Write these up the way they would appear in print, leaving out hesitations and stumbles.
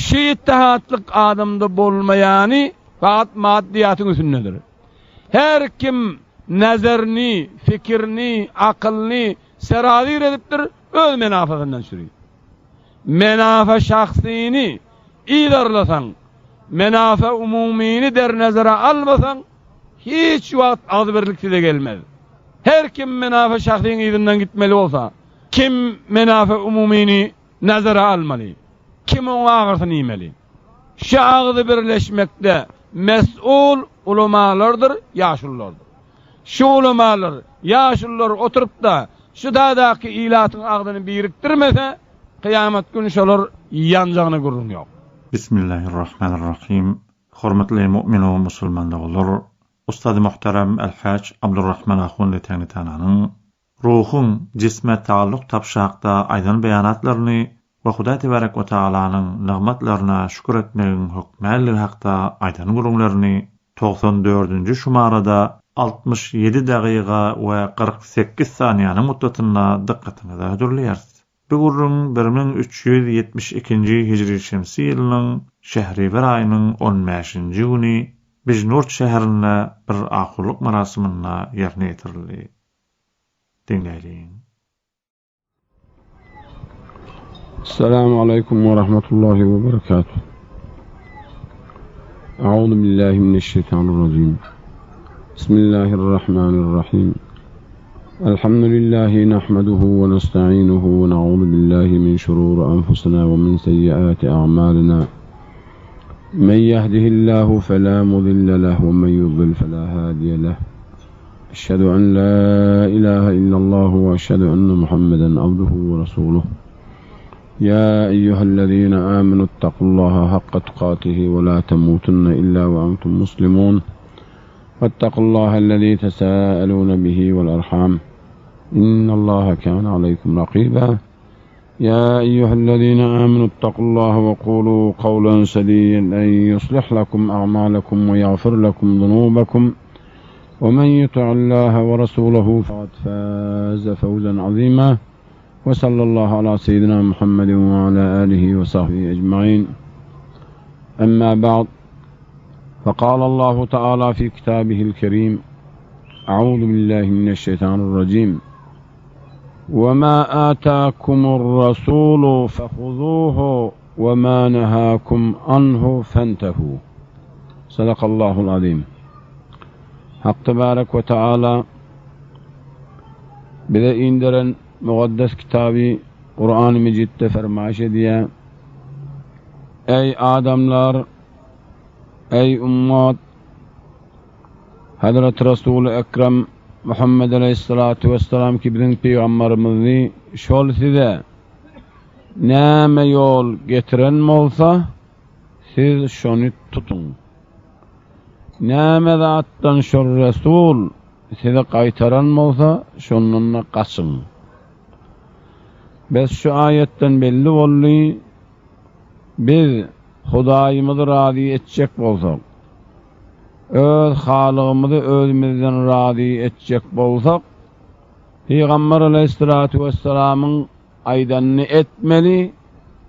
Şu ittihatlyk adamda bolmaýany fakat maddyýatyň üstündedir. Her kim nazaryny, fikirini, akylyny serazir edipdir, öz menafasyndan çüri. Menafa şahsyny yzarlasaň, menafa umumyny der nazara almasaň, hiç wagt agzybirlik size gelmez. Her kim menafa şahsyň yzyndan gitmeli bolsa, kim menafa umumyny nazara almaly? Kim oň agyrsyny iýmeli? Şu agzybirleşmekde mes'ul ulamalardyr, ýaşululardyr. Şu ulamalar, ýaşulular oturyp-da, şu dagdaky ilatyň agzyny birikdirmese, kyýamat güni şolar ýanjagyna gürrüň ýok. Bismillahirrahmanirrahim. Hormatly mu'min we musulman doganlar! Ustady muhterem El-Haj Abdurrahman Ahunly Teňňitananyň Ruhuň jisme taalluk tapyşy hakda aýdan beýanatlaryny we Hudaý tebarek we tagalanyň nygmatlaryna şükür etmegiň hökmänligi hakda aýdan gürrüňlerini 94-nji şumarada 67 dagyga we 48 saniýanyň muddatynda dykgatyňyza hödürleýäris. Bu gürrüň 1372-nji hijri şemsi ýylynyň şähriwer aýynyň on bäşinji güni Bijnurt şäherinde bir ahunlyk marasymynda ýerine ýetirildi. Diňläýliň. Esselamu aleýkum we rahmetullahi we berekatuh. Euzu billahi mineşşeýtanirrajim. Bismillahirrahmanirrahim. Elhamdülillahi nahmeduhu we nesta'inuhu we na'uzu billahi min şururi enfusina we min seyyiati a'malina. Men yehdihillahu fela mudille leh we men yudlil fela hadiye leh. Eşhedü en la ilahe illallah ve eşhedü enne Muhammeden abduhu ve resuluh. Ya eyyühellezine amenu ittakullaha hakka tukatihi ve la temutunne illa ve entum muslimun. Vettakullahellezî tesâelûne bihi vel erham. İnnallaha kâne aleykum rakîbâ. Ya eyyühellezîne âmenü ittakullaha ve kulû kavlen sedîden en yuslih lekum a'mâlekum ve yağfir lekum zunûbekum. Ve men yuti'illâhe ve rasûlehu fekad fâze fevzen azîmâ. Ve sallallahu ala seyyidina Muhammedin ve ala alihi ve sahbihi ecmaîn. Emmâ ba'd. فقال الله تعالى في كتابه الكريم أعوذ بالله من الشيطان الرجيم وما آتاكم الرسول فخذوه وما نهاكم عنه فانتهوا صدق الله العظيم Hak tebarek we taala bize indiren mukaddes kitaby Kur'an-ı Mecidde fermaýyş edýär. Eý adamlar, eý ummat, Hazreti Resul-i Ekrem Muhammed aleyhissalatu vesselam ki biziň pygamberimizi şol size näme ýol getiren bolsa, siz şony tutuň. Näme zatdan şol Resul sizi gaýtaran bolsa, şondan-da gaçyň. Bes şu aýatdan belli boldy, biz Hudaýymyzy razy etjek bolsak, öz Halygymyzy özümizden razy etjek bolsak, Pygamber aleýhissalatu wessalamyň aýdanyny etmeli,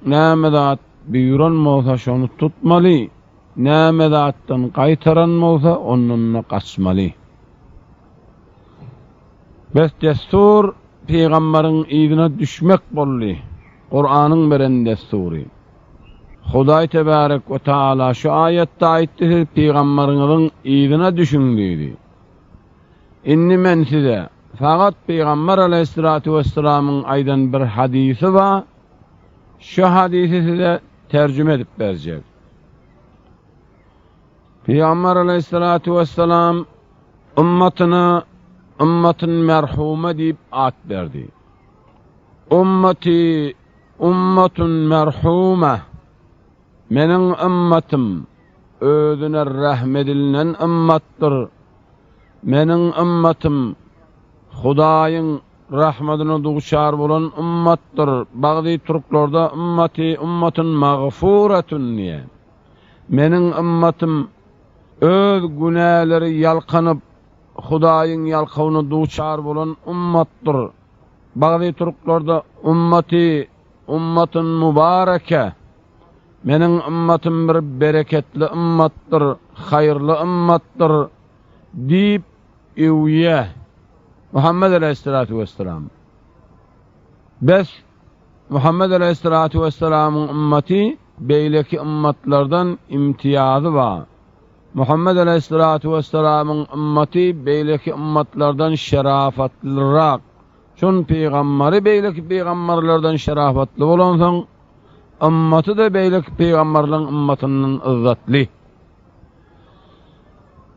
näme zat buýran bolsa şony tutmaly, näme zatdan gaýtaran bolsa ondan-da gaçmaly. Bes dessur pygambaryň yzyna düşmek boldy, Kuranyň beren dessury. Hudaý tebarek we taala şu aýatda aýtdy siz pygambaryňyzyň yzyna düşüň diýdi. Indi men size fakat pygambar aleýhissalatu wessalamyň aýdan bir hadysy bar, şu hadysy size terjüme edip berjek. Pygamber aleýhissalatu wessalam ümmatyna ümmatyn merhuma diýip at berdi. Ümmeti ümmatun merhuma. Meniň ümmatym özüne rähm edilinen ümmatdyr. Meniň ümmatym Hudaýyň rahmadyna duçar bolan ümmatdyr. Bagzy türklerde ümmeti ümmatun magfuratun diýen. Meniň ymmatym öz günäleri ýalkanyp, Hudaýyň ýalkawyna duçar bolan ymmatdyr. Bagzy türklerde Ummati, ummatun mubareke. Meniň ymmatym bir bereketli ymmatdyr, haýyrly ymmatdyr diýip öwýär. Muhammet aleýhissalatu wessalam. Bes, Muhammet aleýhissalatu wessalamyň ymmaty beýleki ymmatlardan imtiýazy bar. Muhammet aleýhissalatu wessalamyň ymmaty beýleki ymmatlardan şerafatlyrak. Şun pygambary beýleki pygambarlardan şerafatly bolansoň, ymmaty-da beýleki pygambarlaryň ymmatyndan yzzatly.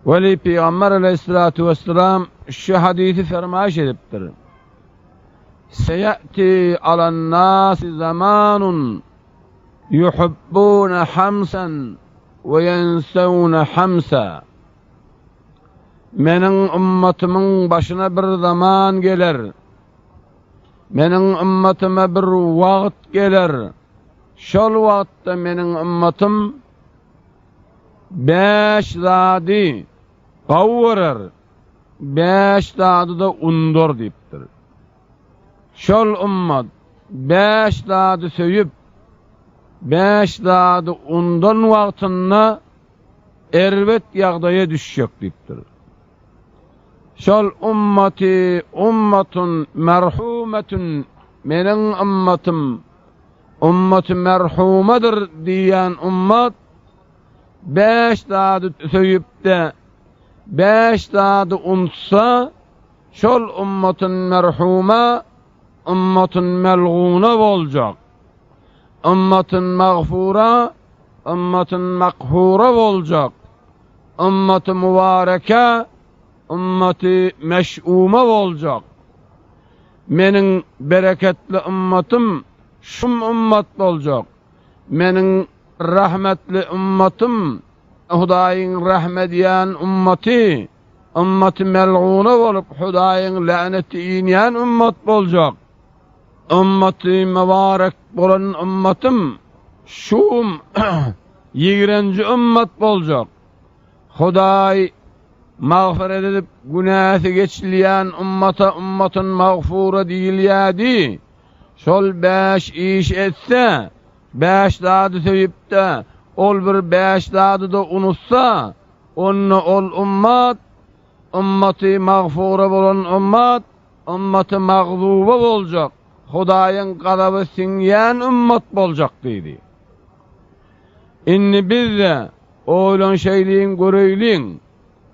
Weli pygamber aleýhissalatu wessalam şu hadysy fermaýyş edipdir. Seýati alan-nasi zamanun yuhibbuna hamsan we ýensewne hamsa. Meniň ymmatymyň başyna bir zaman geler. Meniň ymmatyma bir wagt geler. Şol wagtda meniň ymmatym bäş zady gowy görer, bäş zady-da undar diýipdir. Şol ymmat bäş zady söýüp, bäş zady undan wagtynda erbet ýagdaýa düşjek diýipdir. Şol ummaty ummatun merhumetun meniň ymmatym ummaty merhumadyr diýýän ummat bäş zady söýüp-de, bäş zady unutsa, şol ummatyn merhuma ummatyn melguna boljak. Ymmatyn magfura, ymmatyn makhura boljak. Ymmaty mubareke, ymmaty meş'uma boljak. Meniň bereketli ymmatym şum ymmat boljak. Meniň rahmetli ymmatym, Hudaýyň rahm edýän ymmaty, ymmaty melguna bolup Hudaýyň läneti inýän ymmat boljak. Ymmaty mübarek bolan ymmatym şum ýigrenji ymmat boljak. Hudaý magfyret edip günäsi geçilýän ymmata ymmatyn magfura diýilýädi. Şol bäş iş etse, bäş zady söýüp-de, ol bir bäş zady-da unutsa, onda ol ymmat ymmaty magfura bolan ymmat Ymmaty magzuba boljak, Hudaýyň gazaby siňýän ymmat boljak diýdi. Indi biz-de oýlanşaýlyň, göreýliň,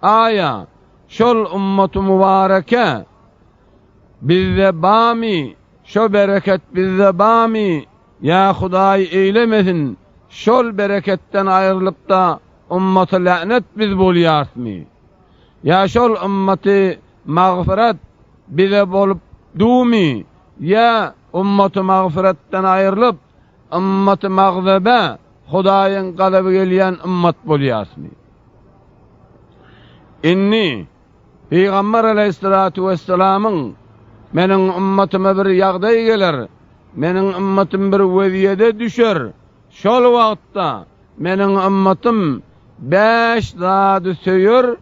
aýa, şol ymmaty mübareke bizde bamy, şo bereket bizde bamy, ýa Hudaý eýlemesin, şol bereketden aýrylyp-da, ymmaty länet biz bolýarsmy? Ýa şol ymmaty magfyrat bize bolup dumy, ýa ymmaty magfyratdan aýrylyp, ymmaty magzaba, Hudaýyň gazaby gelýän ymmat bolýasmy? Indi Pygamber aleýhissalatu wessalamyň Meniň ymmatyma bir ýagdaý geler, meniň ymmatym bir wezýede düşer, şol wagtda Meniň ymmatym bäş zady söýer,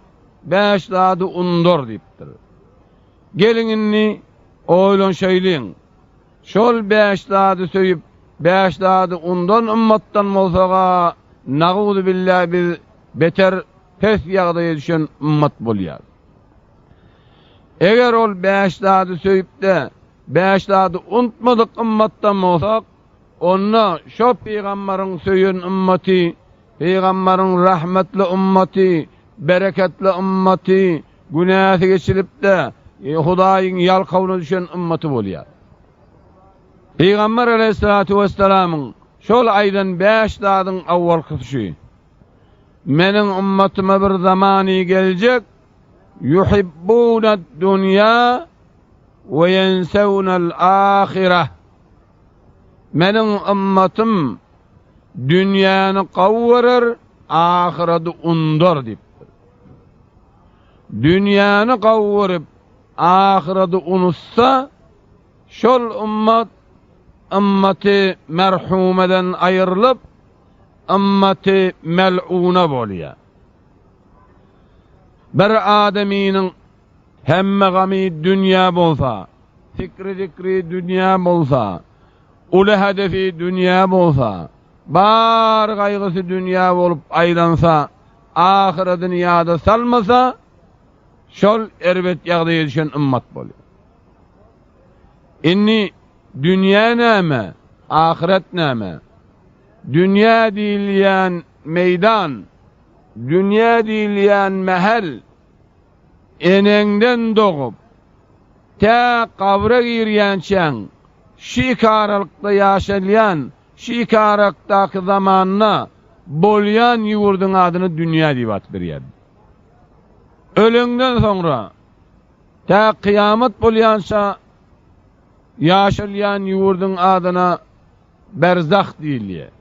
bäş zady undar diýipdir. Geliň indi oýlanşaýlyň. Şol bäş zady söýüp, bäş zady undan ymmatdan bolsag-a, naguzubillah biz beter pes ýagdaýa düşen ymmat bolýarys. Eger ol bäş zady söýüp-de, bäş zady untmadyk ymmatdan bolsak, Onda şo pygambaryň söýen ymmaty, pygambaryň rahmetli ymmaty, bereketli ymmaty, günäsi geçilip-de, Hudaýyň ýalkawyna düşen ymmaty bolýar. Pygamber aleýhissalatu wessalamyň şol aýdan bäş zadyň awwalkysy şu, Meniň ymmatyma bir zamany geljek, Ýuhibbunad-dunýa we ýensewunal-ahireh. Meniň ymmatym dünýäni gowy görer, ahyrady undar diýipdir. Dünýäni gowy görüp, ahyrady unutsa, şol ymmat ymmaty merhumeden aýrylyp, ymmaty mel'una bolýar. Bir adamynyň Hemme gamy dünýä bolsa, Fikri-zikri dünýä bolsa, Uly hedefi dünýä bolsa. Bar gaýgysy dünýä bolup aýlansa, ahyradyny ýada salmasa, şol erbet ýagdaýa düşen ymmat bolýar. Indi dünýä näme, ahyret näme? Dünýä diýilýän meýdan, dünýä diýilýän mähel eneňden dogup, tä gabra girýänçäň şu iki aralykda ýaşalýan, şu iki aralykdaky zamanda bolýan ýurduň adyna dünýä diýip at berýär. Öleňden soňra tä kyýamat bolýança ýaşalýan ýurduň adyna berzah diýilýär.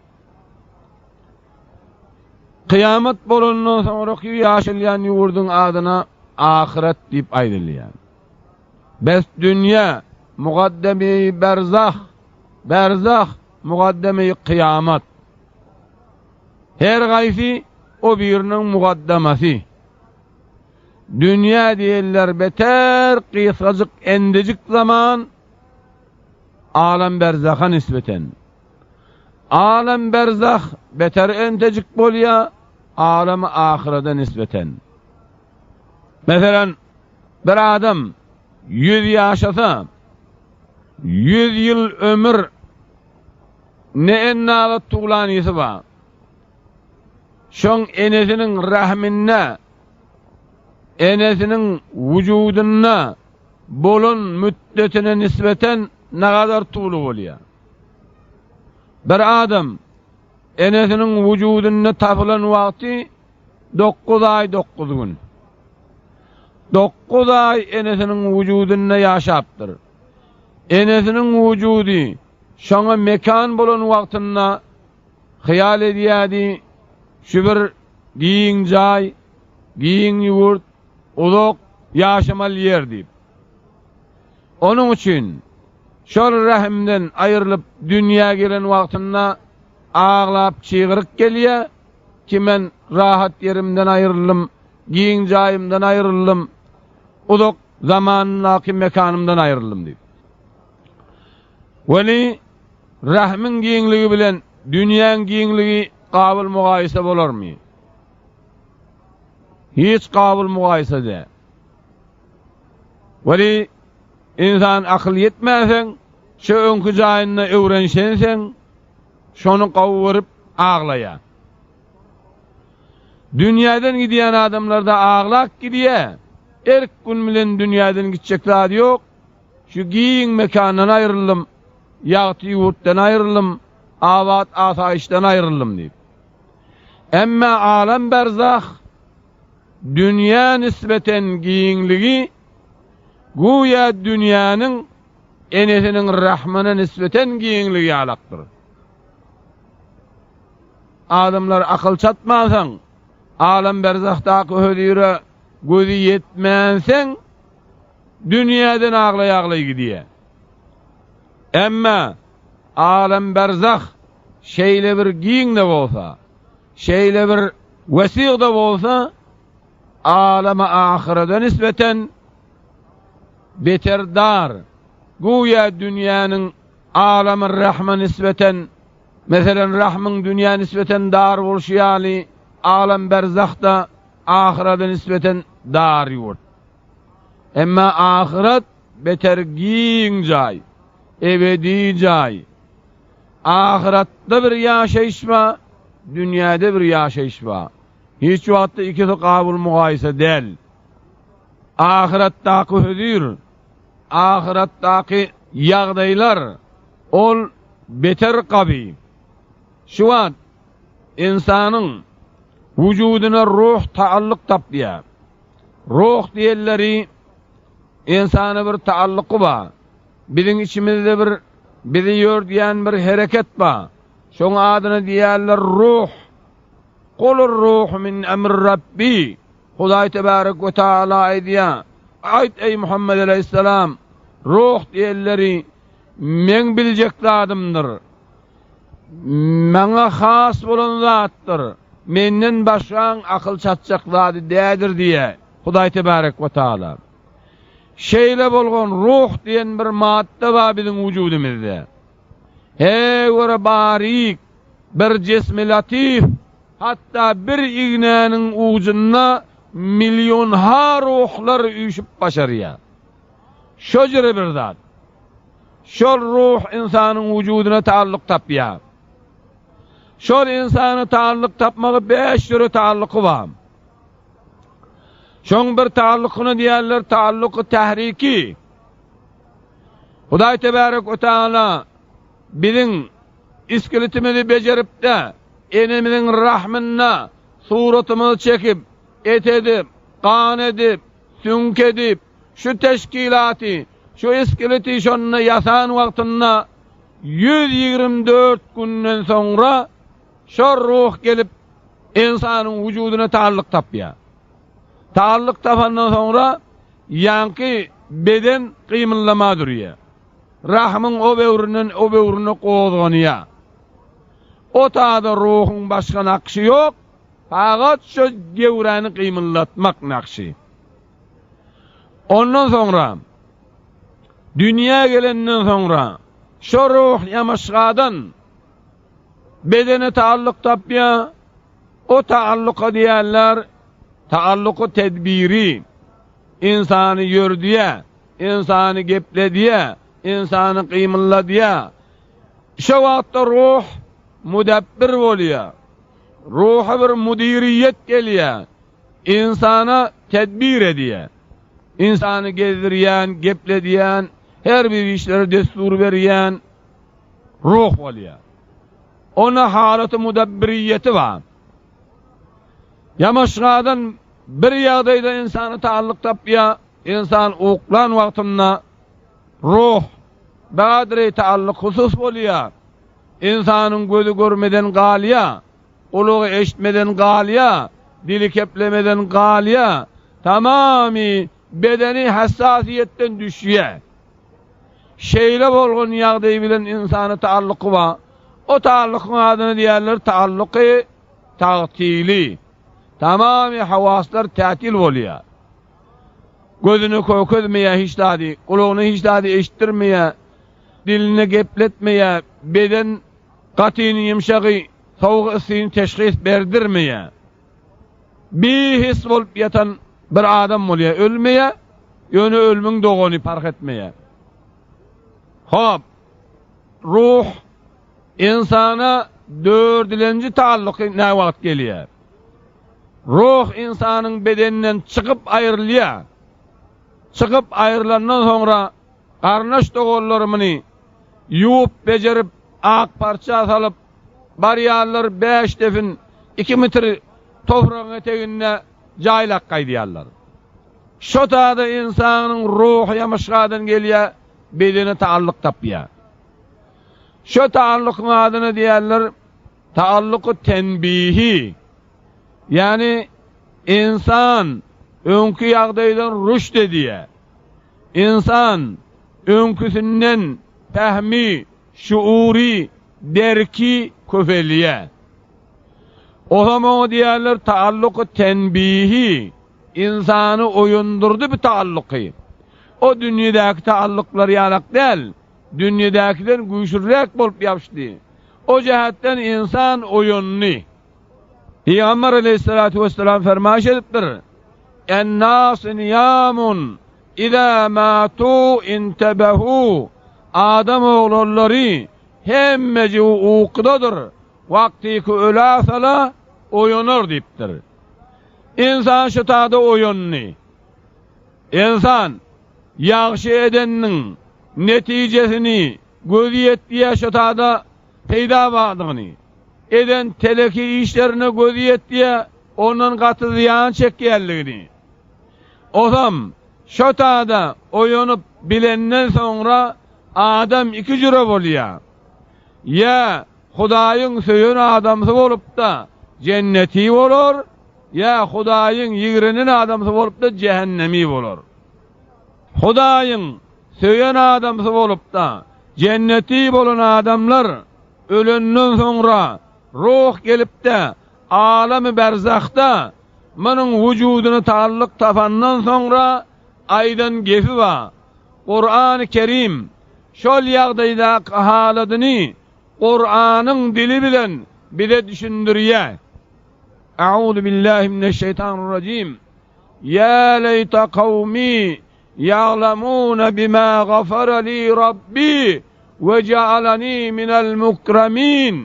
Kyýamat bolandan soňraky ýaşalýan ýurduň adyna ahyret diýip aýdylýar. Bes dünýä mugaddemi berzah, berzah mugaddemi kyýamat. Her gaýsy o biriniň mugaddamasy. Dünýä diýenler beter gysgajyk endejik zaman alem berzaha nisbeten. Alem berzah beter entejik bolýar alem ahyrete nisbeten. Meselen, bir adam 100 ýaşasa, 100 ýyl ömür ne ennaza tulanysy bar. Şoň enesiniň rahminde, enesiniň wujudynda bolan müddetine nisbeten nagadar tuly bolýar. Bir adam enesiniň wujudynda tapylan wagty 9 aý 9 gün. 9 aý enesiniň wujudynda ýaşapdyr. Enesiniň wujudy şoňa mekan bolan wagtynda hyýal edýärdi, şu bir giň jaý, giň ýurt, uzak ýaşamaly ýer diýip. Onuň üçin şol rähimden aýrylyp dünýä gelen wagtynda aglap çygyryk gelýär, ki men rahat ýerimden aýryldym, giň jaýymdan aýryldym, uzak zamandaky mekanymdan aýryldym diýip. Weli rähimiň giňligi bilen dünýäň giňligi gabyl mugaýysa bolarmy? Hiç gabyl mugaýysa däl. Weli ynsan akyl ýetmänseň, şu öňki jaýynda öwrenişenseň, şony gowy görüp aglaýar. Dünýäden gidýän adamlar-da aglap gidýär. Erk gün bilen dünýäden gitjek zady ýok. Şu giň mekandan aýryldym, ýagty ýurtdan aýryldym, abat asaýyşdan aýryldym diýip. Emma alem berzah dünýä nisbeten giňligi güýä dünýäniň enesiniň rahmyna nisbeten giňligi ýalakdyr. Adamlar akyl çatmansoň, alem berzahdaky hözire gözi ýetmänseň, dünýäden aglaý-aglaý gidýär. Emma alem berzah şeýle bir giň-de bolsa, şeýle bir wesig-de bolsa, aleme ahyrete nisbeten beter dar, güýä dünýäniň aleme rahma nisbeten, meselen rahmyň dünýä nisbeten dar bolşy ýaly, alem berzah-da ahyrete nisbeten dar ýurt. Emma ahyret beter giň jaý, ebedi jaý. Ahyretde bir ýaşaýyş bar, dünýäde bir ýaşaýyş bar. Hiç wagtda ikisi gabyl mugaýysa däl. Ahyretdaky hözir, ahyretdaky ýagdaýlar ol beter gaby. Şu wagt ynsanyň wujudyna ruh taallyk tapýar. Ruh diýenleri ynsana bir taalluky bar. Biziň içimizde bir bizi ýördýän bir hereket bar. Şoň adyna diýýärler ruh. Kulur ruhu min emri Rabbi. Hudaý tebarek we taala aýdýar, Aýt eý Muhammed aleýhissalam, ruh diýenleri meň biljek zadymdyr. Maňa has bolan zatdyr. Menden başgaň akyl çatjak zady dädir diýýär Hudaý tebarek we taala. Şeýle bolgan ruh diýen bir madda bar biziň wujudymyzda. He göre barik. Bir jismi latif, hatda bir ignäniň ujunda millionha ruhlar üýşüp başarýar. Şo jüre bir zat. Şol ruh ynsanyň wujudyna taallyk tapýar. Şol ynsana taallyk tapmagy bäş jüre taallyky bar. Şoň bir taallukyna diýerler taalluky tähriki. Hudaý tebärek we taala biziň iskeletimizi bejerip-de, enemiziň rahmynda suratymyzy çekip, et edip, gan edip, süňk edip, şu teşkilaty, şu iskeleti şonda ýasan wagtynda 124 günden soňra şol ruh gelip ynsanyň wujudyna tagallyk tapýar. Tagallyk tapandan soňra ýaňky beden gymyldama durýar. Rahymyň o böwründen o böwrüne gozganýar. O tada ruhuň başga nakşy ýok, pagat şo gewräni gymyldatmak nakşy. Ondan soňra dünýä gelenden soňra şo ruh ýamaşgadan bedene taallyk tapýar. O taalluka diýerler taalluky tedbiri. Ynsany ýördýär, ynsany gepledýär, ynsany gymylladýar. Şo wagtda ruh mudabbir bolýar. Ruha bir mudiriýet gelýär. Ynsana tedbir edýär. Ynsany gezdirýän, gepledýän, her bir işlere destur berýän ruh bolýar. Onda halaty mudabbiriýeti bar. Ýamaşgadan bir ýagdaýda ynsana tagallyk tapýar, ynsan uklan wagtynda ruh badry tagallyk husus bolýar. Ynsanyň gözi görmeden galýar, gulagy eşitmeden galýar, dili keplemeden galýar, tamamy bedeni hassasiýetden düşýär. Şeýle bolgan ýagdaý bilen ynsana taalluky bar. O taallukyň adyna diýerler taalluky tagtili. Tamamy hawaslar tätil bolýar. Gözüne kökezmeýär hiç zady, gulagyna hiç zady eşitdirmeýär, diline gepletmeýär, beden gatyny ýumşagy, sowugy yssyny teşhis berdirmeýär. Bihis bolup ýatan bir adam bolýar, ölmeýär, ýöne ölümiň dogany parh etmeýär. Hop, ruh ynsana dördülenji taalluky näwagt gelýär? Ruh ynsanyň bedeninden çykyp aýrylýar. Çykyp aýrylandan soňra garyndaş-doganlary muny ýuwup, bejerip, ak parça salyp, barýarlar, bäş defin iki metr topragyň eteginde jaýlap gaýdýarlar. Şo tada ynsanyň ruhy ýamyşgadan gelýär, bedene taallyk tapýar. Şo taallukyň adyna diýýärler taalluky tenbihi. Ýagny ynsan öňki ýagdaýdan rüşd edýär. Ynsan öňküsinden pähmi, şuury, derki köpelýär. Ozam oňa diýýärler taalluky tenbihi, ynsany oýandyrdy bu taalluky. O dünýedäki taalluklar ýalak däl, dünýedäkiden güýçlüräk bolup ýapyşdy. O jähetden ynsan oýandy. Pygamber aleýhissalatu wessalam fermaýyş edipdir, En-nas niýamun, iza matu intebehu, Adam oglanlary hemmejigi ukudadyr, wagtyky ölä sala oýanar diýipdir. Ynsan şu tada oýandy. Ynsan ýagşy edeniniň netijesini gözi ýetýär şu tada peýda bardygyny. Eden teleki işlerine gözi ýetýär, ondan gaty zyýan çekýänligini. Ozam şo tada oýanyp bilenden soňra adam iki jüre bolýar. Ýa Hudaýyň söýen adamsy bolup-da jenneti bolar, ýa Hudaýyň ýigrenen adamsy bolup-da jähennemi bolar. Hudaýyň söýen adamsy bolup-da jenneti bolan adamlar ölenden soňra ruh gelip-de alamy berzahda munuň wujudyna tagallyk tapandan soňra aýdan gepi bar. Kurany Kerim şol ýagdaýdaky haladyny Kuranyň dili bilen bize düşündirýär. A'uzu billahi mineşşeýtanirrajim. Ýa leýte kawmi ýa'lamuna bima gafara li Rabbi we ja'alani minel mukramin.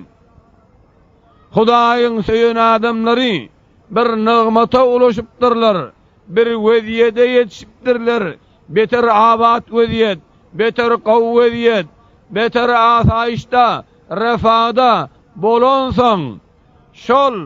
Hudaýyň söýen adamlary bir nygmata ulaşypdyrlar, bir wezýede ýetişipdirler, beter abat wezýet, beter gowy wezýet, beter asaýyşda, refada bolansoň, şol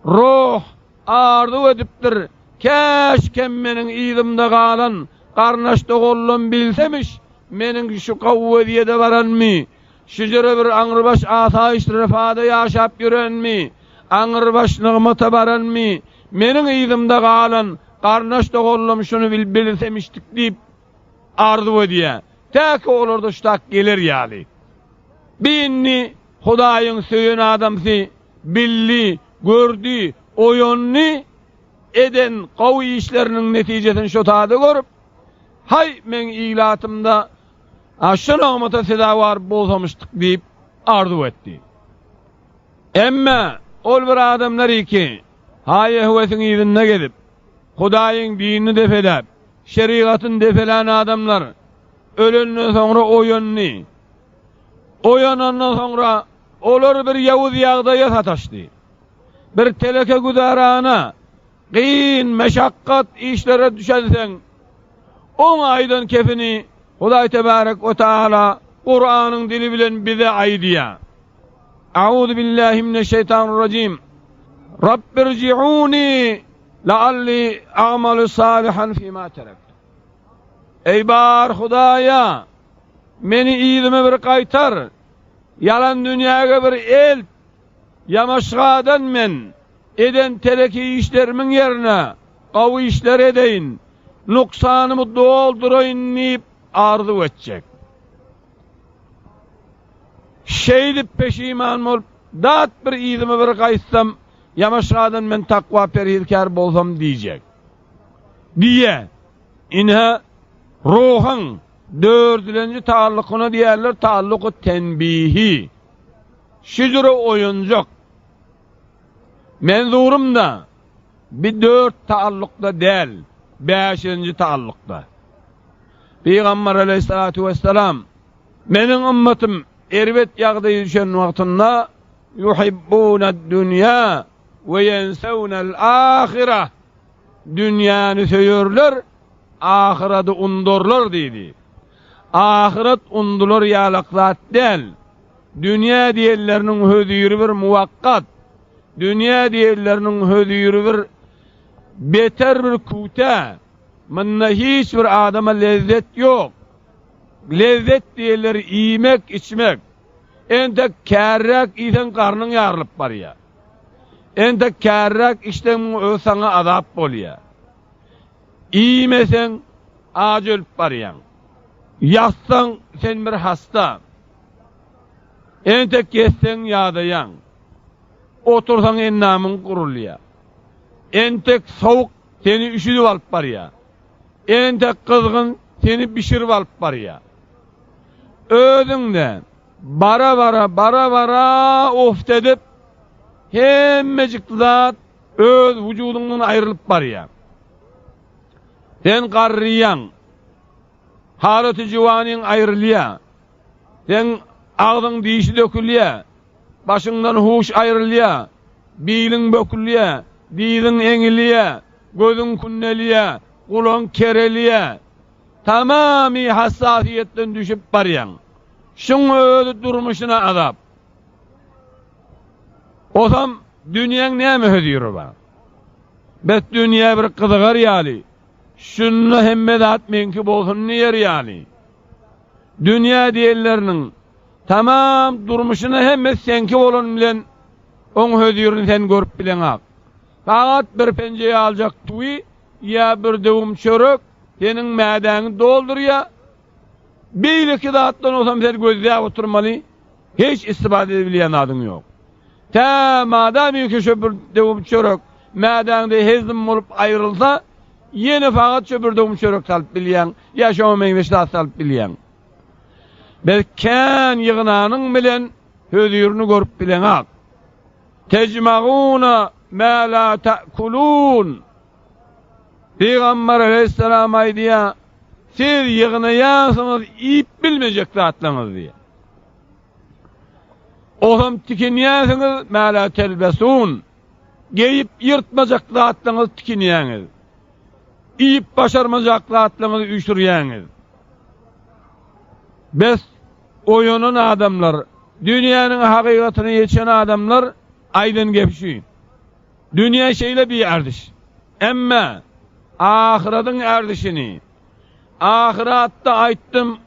ruh arzuw edipdir, Käşkem meniň yzymda galan garyndaş-doganlam bilsemiş, meniň şu gowy wezýede baranmy, Şujere bir aňrybaş asaýyş refada ýaşap ýörenmi, aňrybaş nygmata baranmy, meniň yzymda galan garyndaş-doganlarym şuny bilsemişdik diýip arzuw edýär. Täki olarda şutak geler ýaly. Bi indi Hudaýyň söýen adamsy bildi, gördi, oýandy, eden gowy işleriniň netijesini şo tada görüp, Haý, meň ilatymda A şu nygmata sezawar bolsamyşdyk diýip arzuw etdi. Emme ol bir adamlar iki haýa-höwesiň yzynda gezip, Hudaýyň dinini depeläp, şerigatyny depelän adamlar ölenden soňra oýandy. Oýanandan soňra olar bir ýowuz ýagdaýa sataşdy. Bir teleke güzerana, Kyn, meşakgat işlere düşenseň, oň aýdan kepini Hudaý Tebärek we Taala Kuranyň dili bilen bize aýdýar. Auzu billahi mineşşeýtanirrajim. Rabbirji'uni la'alli a'malu salihan fima terekt. Eý bar Hudaýa, meni yzyma bir gaýtar, ýalan dünýäge bir elt, ýamaşgadan men Eden teleki işlerimiň ýerine gowy işler edeýin, nuksanymy dolduraýyn diýip arzuw etjek. Şeýdip peşiman bolup, dat bir yzyma bir gaýtsam, ýamaşgadan men takwa perhizkär bolsam diýjek. Diýe. Ine, ruhuň dördülenji taallukyna diýerler taalluky tenbihi. Şujura oýanjak. Menzurym-da bi dört taallukda däl, bäşinji taallukda. Pygamber aleýhissalatu wessalam, Meniň ymmatym erbet ýagdaýa düşen wagtynda Yuhibbunad-dunýa we ýensewnel-ahirah, Dünýäni söýerler, ahyrady undarlar diýdi. Ahyret undular ýalak zat däl. Dünýä diýenleriniň höziri bir muwakgat, dünýä diýenleriniň höziri bir beter bir küte. Munda hiç bir adama lezzet ýok. Lezzet diýenleri iýmek, içmek. Entek kärräk iýseň garnyň ýarylyp barýar. Entek kärräk içseň muň özi saňa azap bolýar. Iýmeseň aç ölüp barýaň. Ýatsaň sen bir hasta. Entek gezseň ýadaýaň. Otursaň endamyň gurulýar. Entek sowuk seni üşüdip alyp barýar. Entek gyzgyn seni bişirip alyp barýar. Özüň-de bara-bara, bara-bara oft edip, hemmejik zat öz wujudyňdan aýrylyp barýar. Sen garryýaň. Halaty juwanyň aýrylýar. Seň agzyň dişi dökülýär, başyňdan huş aýrylýar, biliň bökülýär, dyzyň eňilýär, gözüň künnelýär, gulagyň kerelýär. Tamamy hassasiýetden düşüp barýaň. Şuň özi durmuşyna azap. Osam dünýäň näme höziri bar? Bes dünýä bir gyzygar ýaly, şunda hemme zat meňki bolsun diýer ýaly. Dünýä diýenleriniň tamam durmuşyna hemmesi seňki bolan bilen oň hözirini sen görüp bileňak. Sagat bir penje ýaljak tüwi ýa bir döwüm çörek seniň mädäňi doldurýa. Beýleki zatdan bolsam sen gözläp oturmaly, hiç istifade edebilýän zadyň ýok. Tä madamiki şo bir döwüm çörek mädäňde hezm bolup aýrylsa, ýene fakat şo bir döwüm çörek salyp bilýäň ýa şoňa meňzeş zat salyp bilýäň. Biz kän ýygnanyň bilen hözirini görüp bileňak. Tejmaguna ma la ta'kulun. Pygamber aleýhissalam aýdýar, Siz ýygnaýarsyňyz iýip bilmejek zatlaryňyzy diýýär. Osam tikinýärsiňiz ma la telbesun. Geýip ýyrtmajak zatlaryňyzy tikinýäňiz. Iýip başarmajak zatlaryňyzy üýşürýäňiz. Bes oýanan adamlar, dünýäniň hakykatyna ýetişen adamlar aýdan gepi şu. Dünýä şeýle bir erdiş. Emme ahyradyň erdişini, ahyratda aýtdym,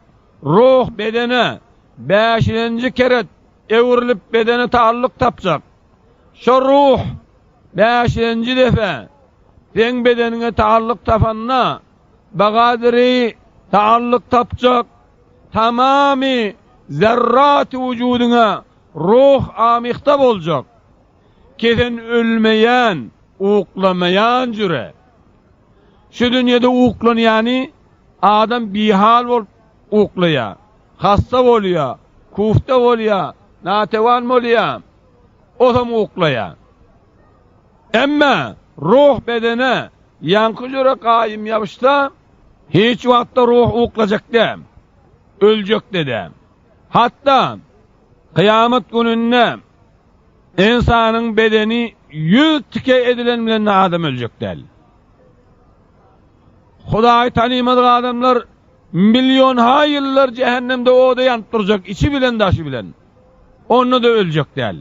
ruh bedene bäşilenji keret öwrülip bedene taallyk tapjak. Şo ruh bäşilenji depe seň bedeniňe taallyk tapanda, bagadyry taallyk tapjak, tamamy zerraty wujudyňa ruh amyhta boljak. Kesen ölmeýän, uklamaýan jüre. Şu dünýede uklanýany adam bihal bolup uklaýar. Hassa bolýar, kufta bolýar, natewan bolýar. Osam uklaýar. Emma ruh bedene ýaňky jüre gaýym ýapyşsa, hiç wagtda ruh uklajak däl, öljek-de däl. Hatda kyýamat gününde Ynsanyň bedeni 100 tike edilen bilen adam öljek däl. Hudaýy tanymadyk adamlar millionha ýyllar jähennemde oda ýanyp durjak içi bilen daşy bilen. Onda-da öljek däl.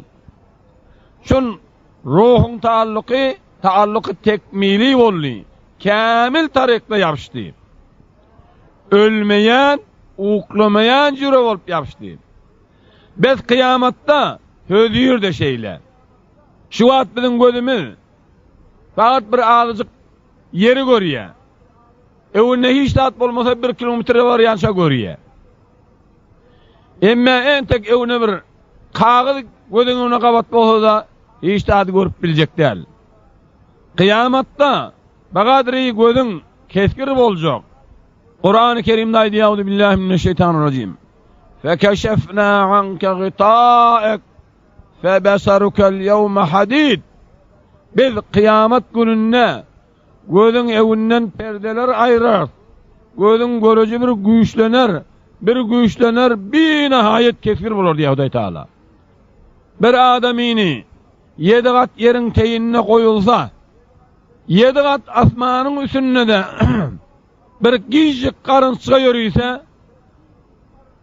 Şun ruhuň taalluky taalluky tekmili boldy. Kämil tarykda ýapyşdy. Ölmeýän, uklamaýan jüre bolup ýapyşdy. Biz kyýamatda hözir-de şeýle. Şu wagt biziň gözümiz fakat bir azajyk ýeri görýär. Öwünde hiç zat bolmasa bir kilometre barýança görýär. Emme entek öwüne bir kagyz gözüň öňüne gabat bolsa-da hiç zady görüp biljek däl. Kyýamatda bagadry gözüň kesgir boljak. Kurany Kerimde aýdýar, Euzu billahi mineşşeýtanirrajim. Fekeşefna anke gitaek febesarukel ýewme hadid. Biz kyýamat gününde gözüň ewinden perdeler aýyrarys. Gözüň göreji bir güýçlener, bir güýçlener, binahaýat kesgir bolar diýýär Hudaý Taala. Bir adamyny ýedi gat ýeriň teýinde goýulsa, ýedi gat asmanyň üstünde-de bir gijik garynçga ýörüse,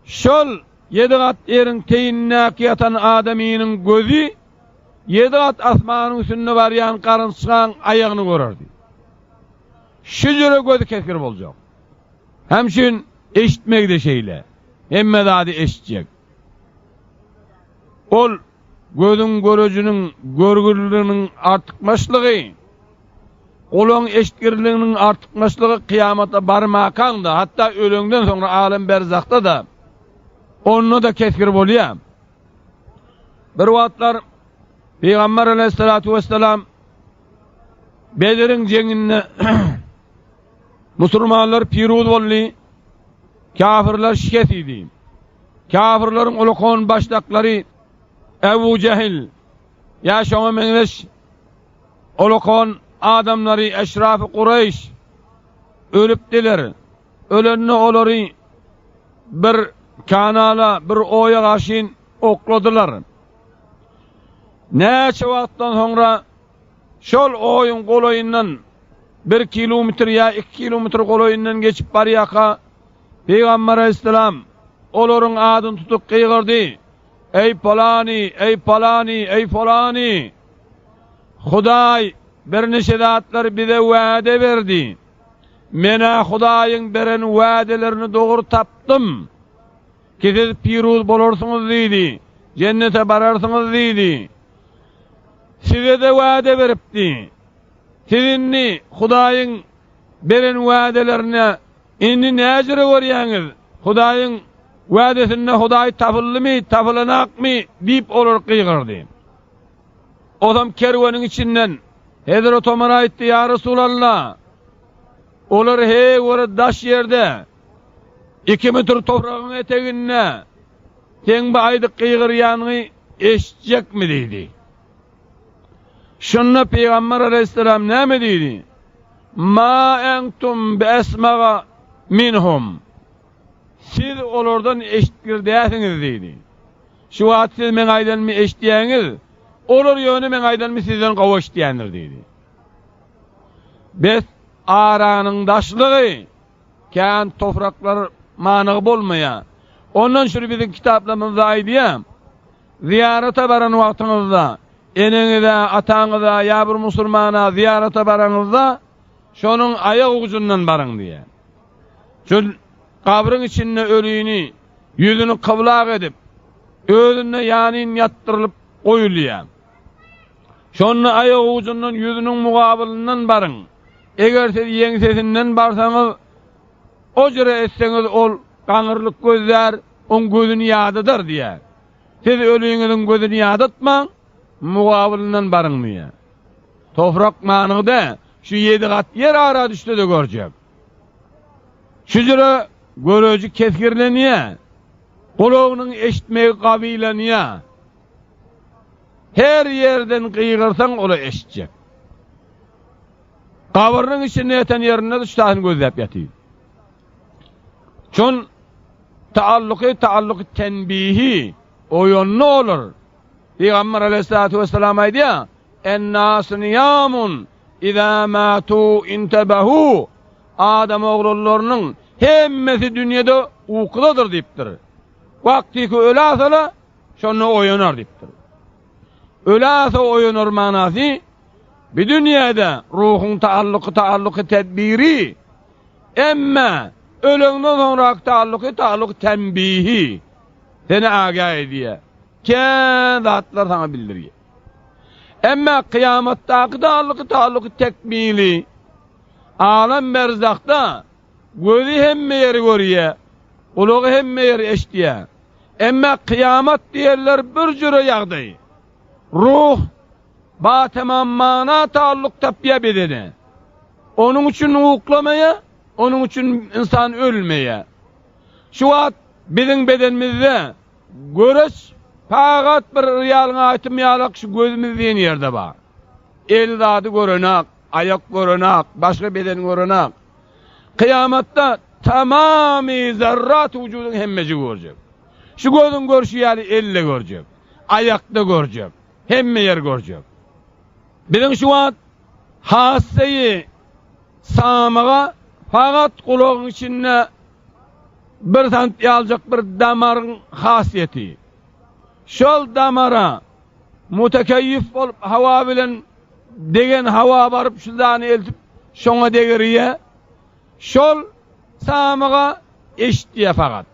şol ýedi gat ýeriň teýindäki ýatan adamynyň gözi ýedi gat asmanyň üstünde barýan garynçgaň aýagyny görerdi. Şu jüre gözi kesgir boljak. Hem şün eşitmegi-de şeýle. Hemme zady eşitjek. Ol gözüň görejiniň görgürliginiň artykmaçlygy, gulagyň eşitgirliginiň artykmaçlygy kyýamata barmakaň-da, hatda öleňden soňra alem berzahda-da onda-da kesgir bolýar. Bir wagtlar Pygamber aleyhissalatu vesselam Bediriň jeňinde musulmanlar piruz boldy, kafirler şikes iýdi. Kafirleriň ulkan başdaklary Ebu Jehil ýa şoňa meňzeş ulakan adamlary eşrafy Kureýş ölüpdiler. Ölende olary bir kanala, bir oýa garşyn okladylar. Näçe wagtdan soňra şol oýuň golaýyndan bir kilometr ýa iki kilometr golaýyndan geçip barýarka Pygamber aleyhisselam olaryň adyny tutup gygyrdy, Eý palany, eý palany, eý polany! Hudaý birniçe zatlary bize wada berdi. Men-ä Hudaýyň beren wadelerini dogry tapdym. Ki siz piruz bolarsyňyz diýdi, jennete bararsyňyz diýdi. Size-de wada beripdi. Siz indi Hudaýyň beren wadalerine indi näjüre görýäňiz? Hudaýyň wadesinde Hudaý tapyldymy, tapylanakmy? diýip olar gygyrdy. Ozam kerweniň içinden Hezret Omar aýtdy, Ýa Resulallah! Olar heý bir daş ýerde, iki metr topragyň eteginde seň bu aýdyp gygyrýanyňy eşitjekmi diýdi. Şunda Pygamber aleýhissalam näme diýdi? Ma entum biesmaga minhum. Siz olardan eşitgir dälsiňiz diýdi. Şu wagt siz meň aýdanymy eşitýäňiz, olar ýöne meň aýdanymy sizden gowy eşitýändir diýdi. Bes aranyň daşlygy kän topraklar manygy bolmaýar. Ondan şuny biziň kitaplarymyzda aýdýar. Zyýarata baran wagtyňyzda eneňize, ataňyza ýa bir musulmana zyýarata baraňyzda şonuň aýak ujundan baryň diýýär. Şol gabryň içinde ölini ýüzüni kyblak edip, özünde ýanyn ýatdyrylyp goýulýar. Şonda aýak ujundan ýüzüniň mugabylyndan baryň. Eger siz ýeňsesinden barsaňyz, o jüre etseňiz ol gaňyrlyk gözlär, oň gözüni ýadadar diýýär. Siz öliňiziň gözüni ýadatmaň, mugabylyndan baryň diýýär. Toprak manyda şu ýedi gat ýer ara düşse-de görjek. Şu jüre göreji kesgirlenýär. Gulagynyň eşitmegi gawylanýar. Her ýerden gygyrsaň ola eşitjek. Gabyrynyň içinde ýatan ýerinde duşdasyny gözläp ýatyr. Şon taalluky taalluky tenbihi oýandy olar. Pygamber aleyhissalatu vesselam aýdýar, En-nasu niyamun iza matu intebahu. Adam oglanlarynyň hemmesi dünýede ukudadyr diýipdir. Wagtyky öläsele şonda oýanar diýipdir. Öläse oýanar manasy bi dünýede ruhuň taalluky taalluky tedbiri emme öleňden soňraky taalluky taalluky tenbihi seni agah edýär. Kän zatlar saňa bildirýär. Emme kyýamatdaky taalluky taalluky tekmili alem berzahda gözi hemme ýeri görýär, gulagy hemme ýeri eşidýär. Emme kyýamat diýenler bir jüre ýagdaý. Ruh batamam mana taalluk tapýar bedene. Onuň üçin uklamaýar, onuň üçin ynsan ölmeýär. Şu wagt biziň bedenimizde göreç pagat bir realyň aýtym ýalak şu gözümiz diýen ýerde bar. El zady görenak, aýak görenak, başga beden görenak. Kyýamatda tamamy zerrat wujudyň hemmejigi görjek. Şu gözüň görşi ýaly elle görjek, aýakda görjek, hemme ýer görjek. Biziň şu wagt hasseýi samyga fakat gulagyň içinde bir sant ýaljak bir damaryň hasiýeti. Şol damara mutekeýýif bolup hawa bilen degen hawa baryp şu zany eltip şoňa degirýä. Şol samyga eşitýä fakat.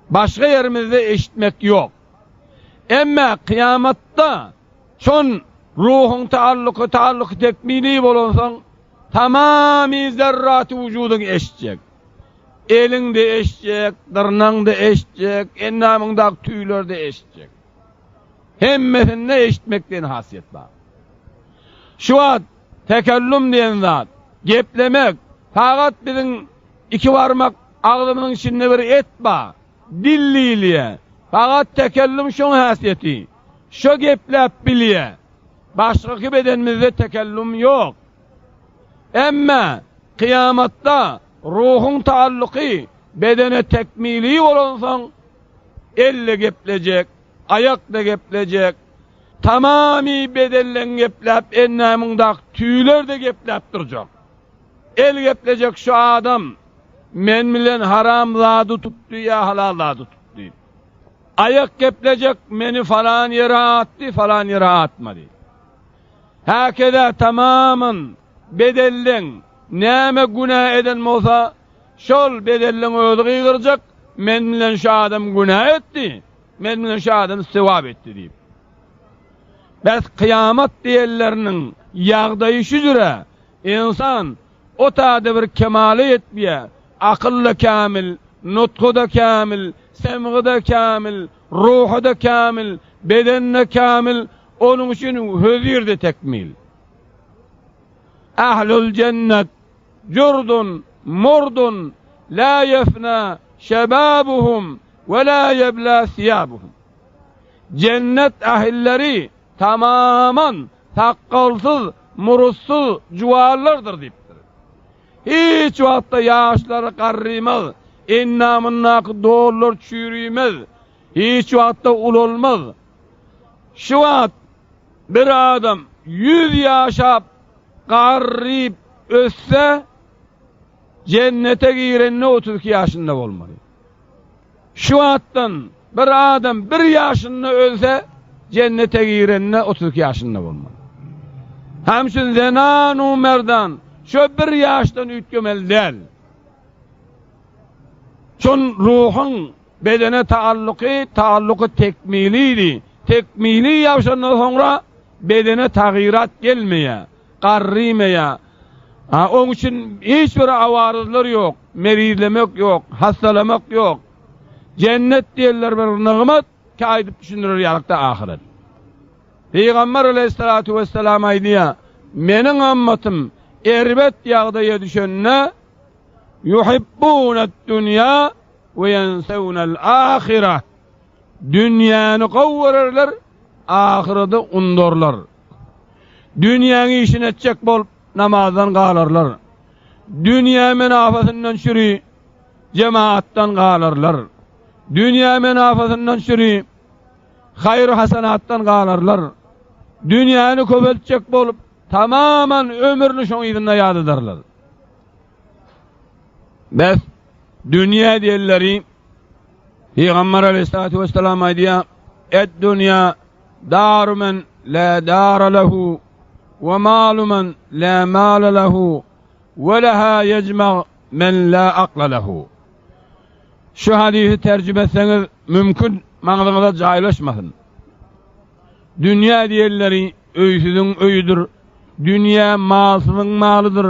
Başga ýerimizde eşitmek ýok. Emme kyýamatda şon ruhuň taalluky taalluky tekmili bolansoň tamamy zerraty wujudyň eşitjek. Eliň-de eşitjek, dyrnaň-da eşitjek, endamyňdaky tüýler-de eşitjek. Hemmesinde eşitmek diýen hasiýet bar. Şu wagt tekellüm diýen zat, geplemek, fakat biziň iki barmak agzymyzyň içinde bir et bar, dil diýilýär. Fakat tekellüm şoň häsiýeti. Şo gepläp bilýär. Başgaky bedenimizde tekellüm ýok. Emme kyýamatda ruhuň taalluky bedene tekmili bolansoň, elle geplejek, aýak-da geplejek, tamamy bedenleň gepläp endamyňdaky tüýler-de gepläp durjak. El geplejek şu adam men bilen haram zady tutdy ýa halal zady tutdy. Aýak geplejek meni falan ýere atdy, falan ýere atmady. Häkeza tamaman bedelleň näme günä eden bolsa, şol bedelleň özi gygyrjak, men bilen şu adam günä etdi, men bilen şu adam sewap etdi diýip. Bes kyýamat diýenleriniň ýagdaýy şu jüre, ynsan o taýda bir kemala ýetmeýär, akyl-da kämil, nutgy-da kämil, semgy-da kämil, ruhy-da kämil, beden-de kämil, Onuň üçin hözirdi tekmil. Ahlul jennet jurdun murdun la ýefna şebabuhum we la ýebla siýabuhum. Jennet ahilleri tamaman Sakgalsyz, murutsyz juwanlardyr diýipdir. Hiç wagtda ýaşlary garrymaz, endamyndaky dollar çüýrümez, hiç wagtda ulalmaz. Şu wagt bir adam 100 ýaşap garryp ötse, jennete girende 32 ýaşynda bolmaly. Şu wagtdan bir adam bir ýaşynda ölse, jennete girende 32 ýaşynda bolmaly. Hemşin zenan u merdan şo bir ýaşdan üýtgemeli däl. Şon ruhuň bedene taalluky, taalluky tekmilidi. Tekmili ýapşandan soňra bedene tagyrat gelmeýär, garrymaýar. Ha, oň üçin hiç bir awaryzlar ýok, merizlemek ýok, hassalamak ýok. Jennet diýenler bir nygmat ki aýdyp düşündirer ýalykda ahyret. Pygamber aleyhissalatu vesselam aýdýar, meniň ymmatym erbet ýagdaýa düşende yuhibbunad dunýa we ýensewnel ahire. Dünýäni gowy görerler, ahyrady undarlar. Dünýäň işini etjek bolup namazdan galarlar. Dünýä menafasyndan çüri jemaatdan galarlar. Dünýä menafasyndan çüri haýr-hasanatdan galarlar. Dünýäni köpeltjek bolup tamaman ömrüni şoň yzynda ýadadarlar. Bes dünýä diýenleri Pygamber aleyhissalatu vesselam aýdýar, Ed dünýä daru men la dara lehu we malu men la mala lehu we leha yecma men la akla lehu. Şu hadisi tercüme etseňiz mümkin maňzyňyza jaýlaşmasyn. Dünýä diýenleri öýsüziň öýüdir, dünýä malsyzyň malydyr.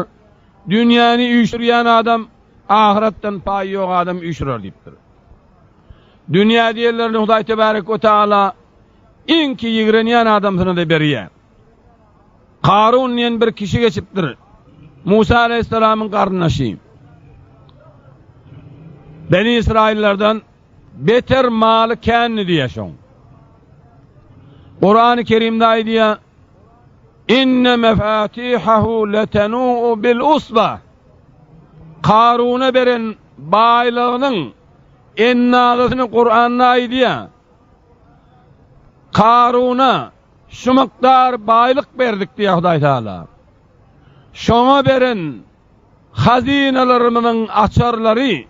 Dünýäni üýşürýän adam ahyretden paýy ýok adam üýşürer diýipdir. Dünýä diýenlerini Hudaý tebarek we taala iňki ýigrenýän adamsyna-da berýär. Karun diýen bir kişi geçipdir. Musa aleyhisselamyň garyndaşy. Beni Israillerden beter maly kändi diýýär şoň. Kurany Kerimde aýdýar, Inne mefatihahu letenu'u bil usba. Karuna beren baýlygynyň ennazasyny Kuranda aýdýar. Karuna şu mukdar baýlyk berdik diýýär Hudaý Taala. Şoňa beren hazynalarymyzyň açarlary,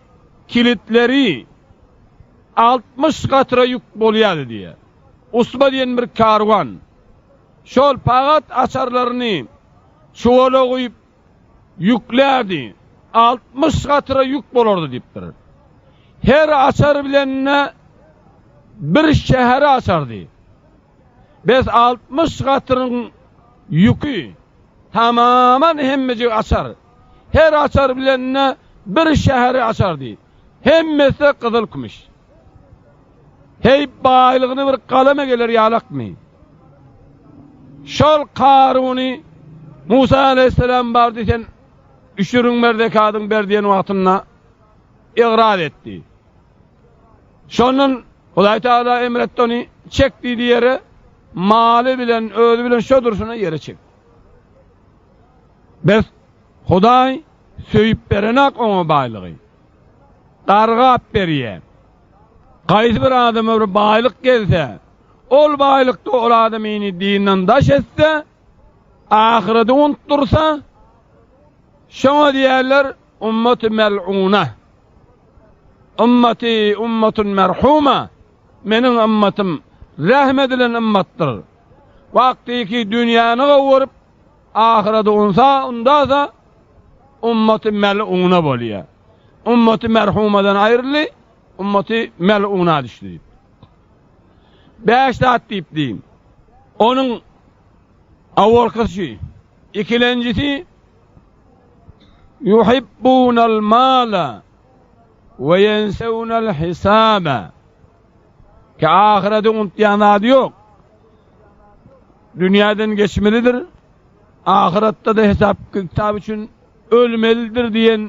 kilitleri 60 gatra ýük bolýardy diýýär. Usba diýen bir karwan. Şol pagat açarlaryny çuwala guýup ýüklärdi. 60 gatra ýük bolardy diýipdir. Her açar bilen-de bir şäheri açardy. Bes 60 gatyryň ýüki tamaman hemmejigi açar. Her açar bilen-de bir şäheri açardy. Hemmesi gyzyl-kümüş. Heý, baýlygyny bir galama geler ýalakmy? Şol Karuny Musa aleyhisselam bardy sen üşüriň ber zekadyň ber diýen wagtynda ygrar etdi. Şondan Hudaý Teala emretdi ony çek diýdi ýere, maly bilen özi bilen şo durşuna ýere çek. Bes Hudaý söýüp berenak oňa baýlygy. Gargap berýär. Haýsy bir adama bir baýlyk gelse, ol baýlykda ol adamyny dinden daş etse, ahyreti unutdursa, şoňa diýerler ummaty mel'una. Ummati ummatun merhuma. Meniň ümmatym rehm edilen ümmatdyr. Wagtyky dünýäni gowuryp, ahyreti unsa, undasa, ummaty mel'una bolýar. Ummaty merhumadan aýryldy, ummaty mel'una düşdi diýip. Bäş zat diýip diýim. Onuň awalkysy, ikilenjisi yuhibbunal mala we ýensewnel hisaba. Ki ahyreti unutýan zady ýok. Dünýäden geçmelidir. Ahyretde-de hesap kitap üçin ölmelidir diýen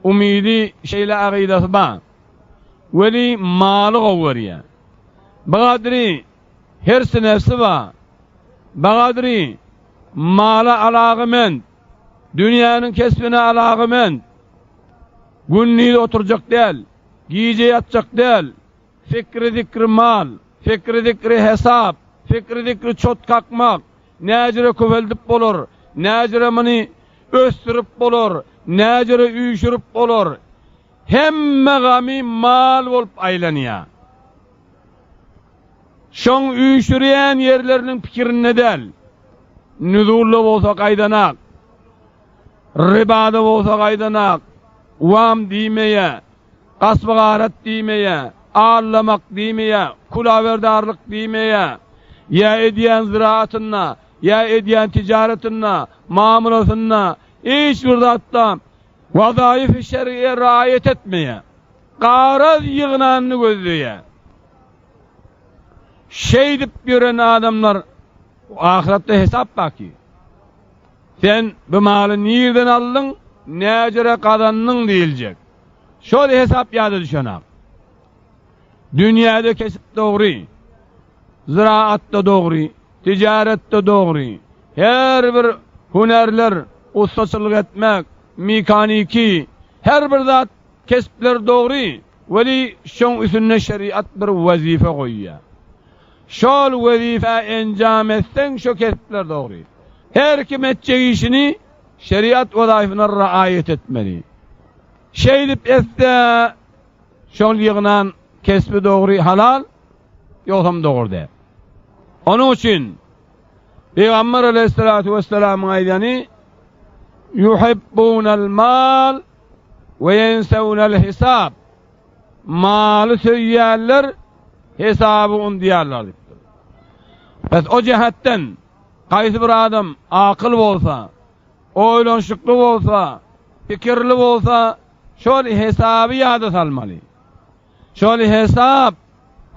umydy şeýle agydasy bar. Weli maly gowy görýär. Bigadry hersi nefsi bar. Bagadry, mala alagement, dünýäniň kesbine alagement. Gündiz oturjak däl, gije ýatjak däl. Fikri-zikri mal, fikri-zikri hesap, fikri-zikri çot kakmak, näjüre köpeldip bolar, näjüre muny ösdürip bolar, näjüre üýşürip bolar. Hemme gamy mal bolup aýlanýar. Şoň üýşürýän ýerleriniň pikirinde däl. Nüzulda bolsa gaýdanak, ribada bolsa gaýdanak, wam diýmeýär. Gasby-garat diýmeýär, aldamak diýmeýär, kulawerdarlyk diýmeýär. Ýa edýän ziraatynda, ýa edýän tijaretinde, mamlasynda, hiç bir zatda wazaýyfy şer'iýe raýat etmeýär. Garaz ýygnanyny gözleýär. Şeýdip ýören adamlar ahyretde hesap baki. Sen bu maly nirden aldyň, näjüre gazandyň diýiljek. Şol hesap ýada düşenak. Dünýäde kesip dogry, ziraatda dogry, tijaretde dogry, her bir hünärler, ussaçylyk etmek, mekaniki, her bir zat Kespler dogry, weli şoň üsünde şeriat bir wezipe goýýar. Şol wezipä enjam etseň şo kespler dogry. Her kim etjek işini şeriat wezaýfyna raýat etmeli. Şeýdip etse şol ýygnan kesbi dogry halal, ýogsam dogry däl. Onuň üçin Pygamber aleýhissalatu wessalamyň aýdany Yuhibbunal mal we ýensewnel hisab. Maly söýýärler, hesaby undýarlar diýipdir. Bes o jähetden haýsy bir adam akyl bolsa, oýlanyşykly bolsa, pikirli bolsa, şol hesaby ýada salmaly. Şol hesap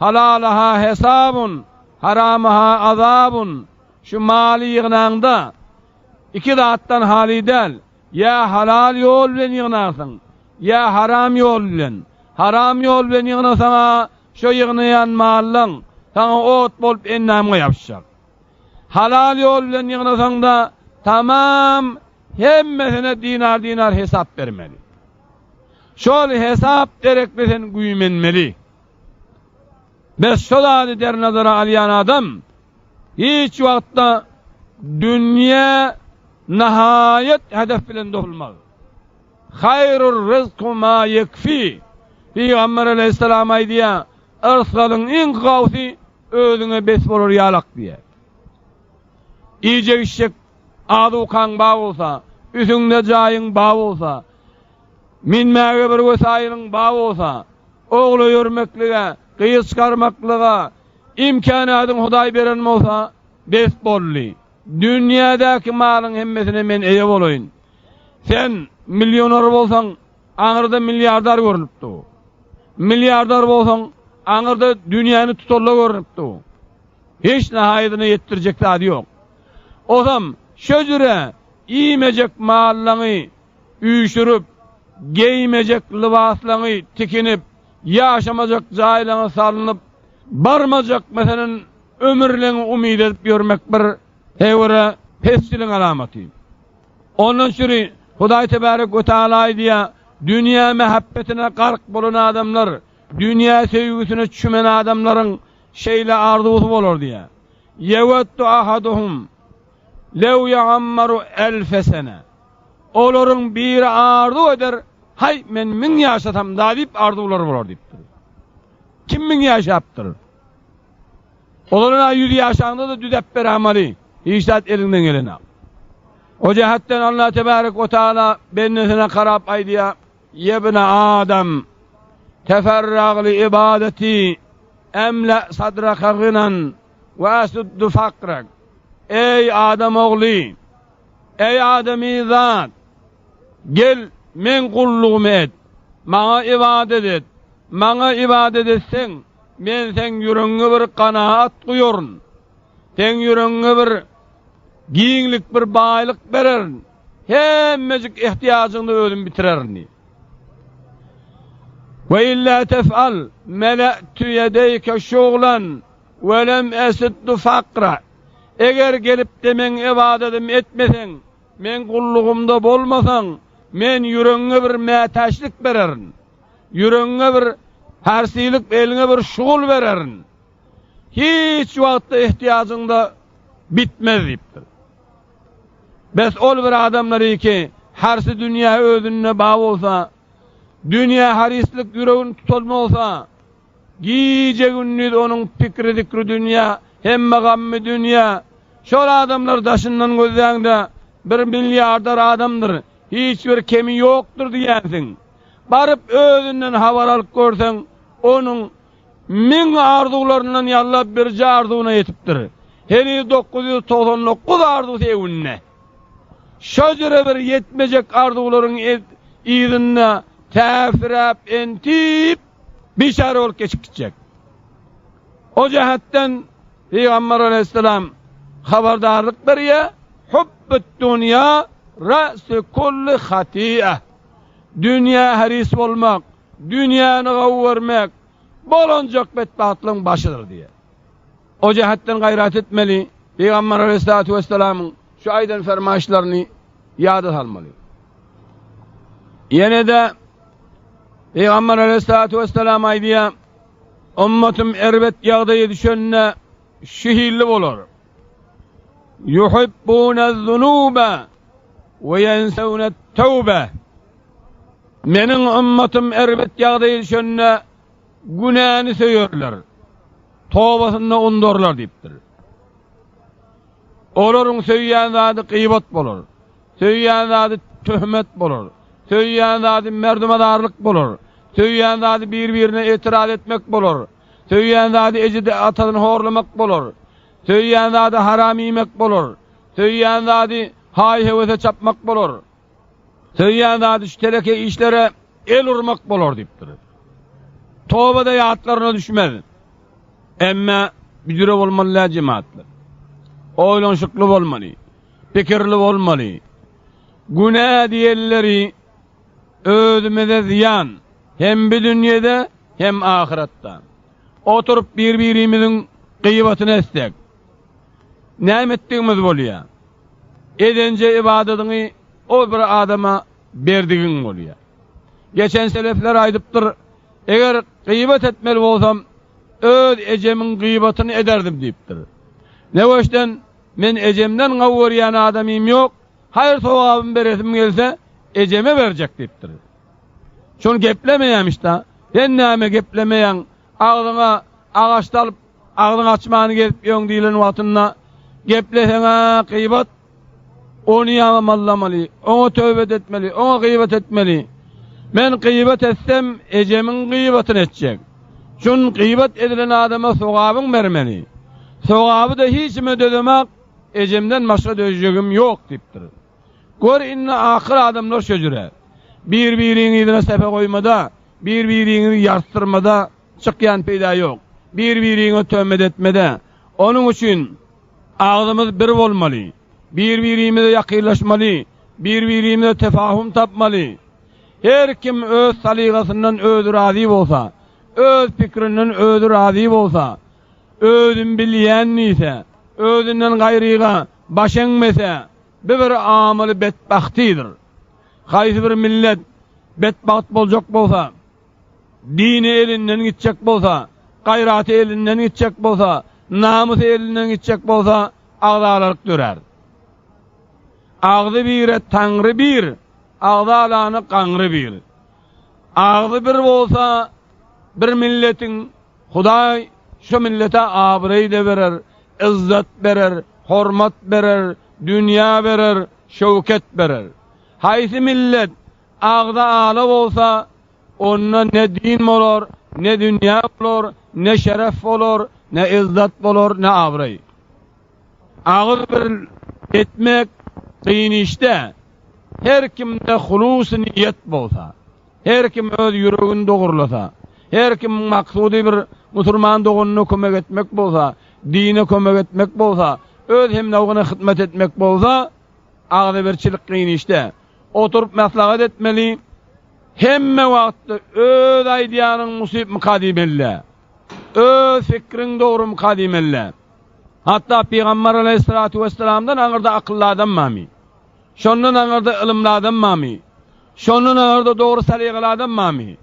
halalaha hesabun, haramaha azabun. Şu maly ýygnaňda iki zatdan haly däl. Ýa halal ýol bilen ýygnarsyň, ýa haram ýol bilen. Haram ýol bilen ýygnasaň-a, şo ýygnaýan mallaň saňa ot bolup endamyňa ýapyşjak. Halal ýol bilen ýygnasaň-da, tamam hemmesine dinar-dinar hesap bermeli. Şol hesap derekli sen güýmenmeli. Bes şo zady dernazara alýan adam hiç wagtda dünýä nahaýat hedef bilen dolmaz. Haýrur ryzku ma ýekfi. Pygamber aleýhissalam aýdýar, yrsgalyň iň gowusy özüňe bes bolar ýalak diýýär. Iýjek-içjek azukaň bar bolsa, üsüňde jaýyň bar bolsa, Minmäge bir wesaýylyň bar bolsa, ogla ýörmeklige, gyz çykarmaklyga imkanadyň Hudaý beren bolsa, bes boldy. Dünýädäki malyň hemmesine men eýe bolaýyn. Sen millioner bolsaň, aňyrda milliardar görnüp dur. Milliardar bolsaň, aňyrda dünýäni tutanlar görnüp dur. Hiç nahaýadyna ýetdirjek zady ýok. Osam, şo jüre iýmejek mallaňy üýşürip, geýmejek lybaslaňy tikinip, ýaşamajak jaýlaňa salnyp, barmajak, meselem, ömürleňi umyt edip ýörmek bir heýwere pesçiligiň alamaty. Ondan çüri Hudaý tebärek we taala aýdýar, dünýä mähebbetine gark bolan adamlar, dünýä söýgüsine çümen adamlaryň şeýle arzuwsy bolar diýýär. Ýeweddu ahaduhum lew ýuammaru elfe sene. Olaryň biri arzuw eder, Haý, men müň ýaşasam-da diýip arzuwlary bolar diýipdir. Kim müň ýaşapdyr? Olar-a ýüz ýaşaňda-da düzäp berämaly, hiç zat eliňden gelenok. O jähetden Allah tebärek we taala bendesine karap aýdýar, Ýebne Adam, teferrag li ibadeti, emle sadraka gynan we esuddu fakrak. Eý, adam ogly! Eý, adamyzat! Gel, meň gullugymy et, maňa ybadat et. Maňa ybadat etseň, men seň ýüregiňe bir kanagat guýaryn. Seň ýüregiňe bir giňlik, bir baýlyk bererin. Hemmejik ähtiýajyňy özüm bitirerin diýip. We illa tef'al, mele'tu ýedeýke şuglan we lem esuddu fakra. Eger gelip-de meň ybadadymy etmeseň, meň gullugymda bolmasaň, men ýüregiňe bir mätäçlik bererin. Ýüregiňe bir härsilik, eliňe bir şugul bererin. Hiç wagtda ehtiýajyň-da bitmez diýipdir. Bes ol bir adamlary ki, hersi dünýä özünde bar bolsa, dünýä harislik ýüregini tutan bolsa, gije-gündiz onuň pikri-zikri dünýä, hemme gammy dünýä. Şol adamlar daşyndan gözläňde bir milliarder adamdyr, hiç bir kemi ýokdur diýýänsiň. Baryp özünden habar alyp görseň, onuň Müň arzuwlaryndan ýallap birje arzuwyna ýetipdir. Heniz 999 arzuwsy ewinde. Şo jüre bir ýetmejek arzuwlaryň yzynda täsiräp entip, biçäre bolup geçip gitjek. O jähetden Pygamber aleýhissalam habardarlyk berýär, Hubbud-dunýa ra'su kulli hati'ah. Dünýä heris bolmak, Dünýäni gowy görmek bolanjak betbagtlygyň başydyr diýýär. O jähetden gaýrat etmeli, Pygamber aleyhissalatu vesselamyň şu aýdan fermaýyşlaryny ýada salmaly. Ýene-de Pygamber aleyhissalatu vesselam aýdýar, Ümmetim erbet ýagdaýa düşende şu hilli bolar. Yuhibbunez-zunuba we ýensewnet-tewbe. Meniň ymmatym erbet ýagdaýa düşende günäni söýerler, tobasyny undarlar diýipdir. Olaryň söýýän zady gybat bolar, söýýän zady töhmet bolar, söýýän zady merdumazarlyk bolar, söýýän zady bir-birine etiraz etmek bolar, söýýän zady eje atasyny horlamak bolar, söýýän zady haram iýmek bolar, söýýän zady haý-höwese çapmak bolar. Söýýän zady şu teleke işlere el urmak bolar diýipdir. Toba-da ýatlaryna düşmez. Emme büdüre bolmaly däl jemaatlar. Oýlanyşykly bolmaly. Pikirli bolmaly. Günä diýenleri özümize zyýan hem bu dünýede hem ahyretde. Oturyp bir-birimiziň gyýbatyny etsek, näme etdigimiz bolýar? Edenje ybadadyňy o bir adama berdigiň bolýar. Geçen selefler aýdypdyr, Eger gyýbat etmeli bolsam, öz ejemiň gyýbatyny ederdim diýipdir. Nöweşden men ejemden gowy görýän adamym ýok, haýyr-sogabymy beresim gelse, ejeme berjek diýipdir. Şol geplemeýämiş-da. Sen näme geplemeýäň, agzyňa agaç salyp Agzyňy açman gezip ýöň diýlen wagtynda gepleseň-ä gybat, ony ýamanlamaly, oňa töhmet etmeli, oňa gybat etmeli. Men gybat etsem, ejemiň gybatyny etjek. Çün gybat edilen adama sogabyň bermeli. Sogaby-da hiç kime dözemak, ejemden başga dözjegim ýok diýipdir. Gör indi akyl adamlar şöjüre. Bir-biriň yzyna sepe goýmada, bir-biriňizi ýarsdyrmada, Çykýan peýda ýok. Bir-biriňe töhmet etmede. Onuň üçin agzymyz bir bolmaly. Bir-birimize ýakynlaşmaly. Bir-birimize tefahum tapmaly. Her kim öz salygasyndan özi razy bolsa, öz pikrinden özi razy bolsa, özüm bilýän diýse, özünden gaýryga baş eňmese, bu bir amaly betbagtydyr. Haýsy bir millet betbagt boljak bolsa, Dini elinden gitjek bolsa, gaýraty elinden gitjek bolsa, namysy elinden gitjek bolsa, agzalalyk dörär. Agzy bire Taňry bir, agzalany gaňry bir. Agzy bir bolsa, bir milletiň Hudaý şo millete abraý-da berer, yzzat berer, hormat berer, dünýä berer, şöwket berer. Haýsy millet Agzy ala bolsa, onda ne din bolar, ne dünýä bolar, ne şeref bolar, ne yzzat bolar, ne abraý. Agyz bir etmek kyn işde. Her kimde hulus niýet bolsa, her kim öz ýüregini dogurlasa, her kimiň maksudy bir musulman doganyna kömek etmek bolsa, dine kömek etmek bolsa, öz hemnawgyna hyzmat etmek bolsa, agzybirçilik kyn işde. Oturyp maslahat etmeli. Hemme wagtda öz aýdýanyň musypmyka diýmeli. Öz fikriň dogrumyka diýmeli. Hatda Pygamber aleýhissalatu wessalamdan aňyrda akylly adam barmy? Şondan aňyrda ylymly adam barmy? Şondan aňyrda dogry salygaly adam barmy?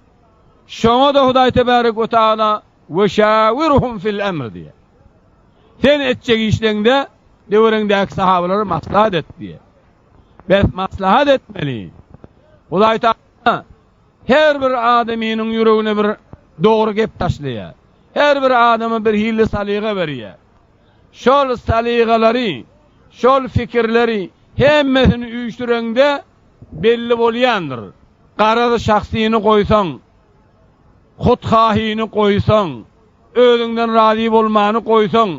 Şoňa-da Hudaý tebarek we taala we şawirhum fil emr diýýär. Sen etjek işleňde döwereňdäki sahabalara maslahat et diýýär. Bes maslahat etmeli. Hudaý taala her bir adamynyň ýüregine bir dogry gep taşlaýar. Her bir adama bir hilli salyga berýär. Şol salygalary, şol fikirleri hemmesini üýşüreňde belli bolýandyr. Garaz şahsyny goýsaň, huthahyny goýsaň, özüňden razy bolmany goýsaň,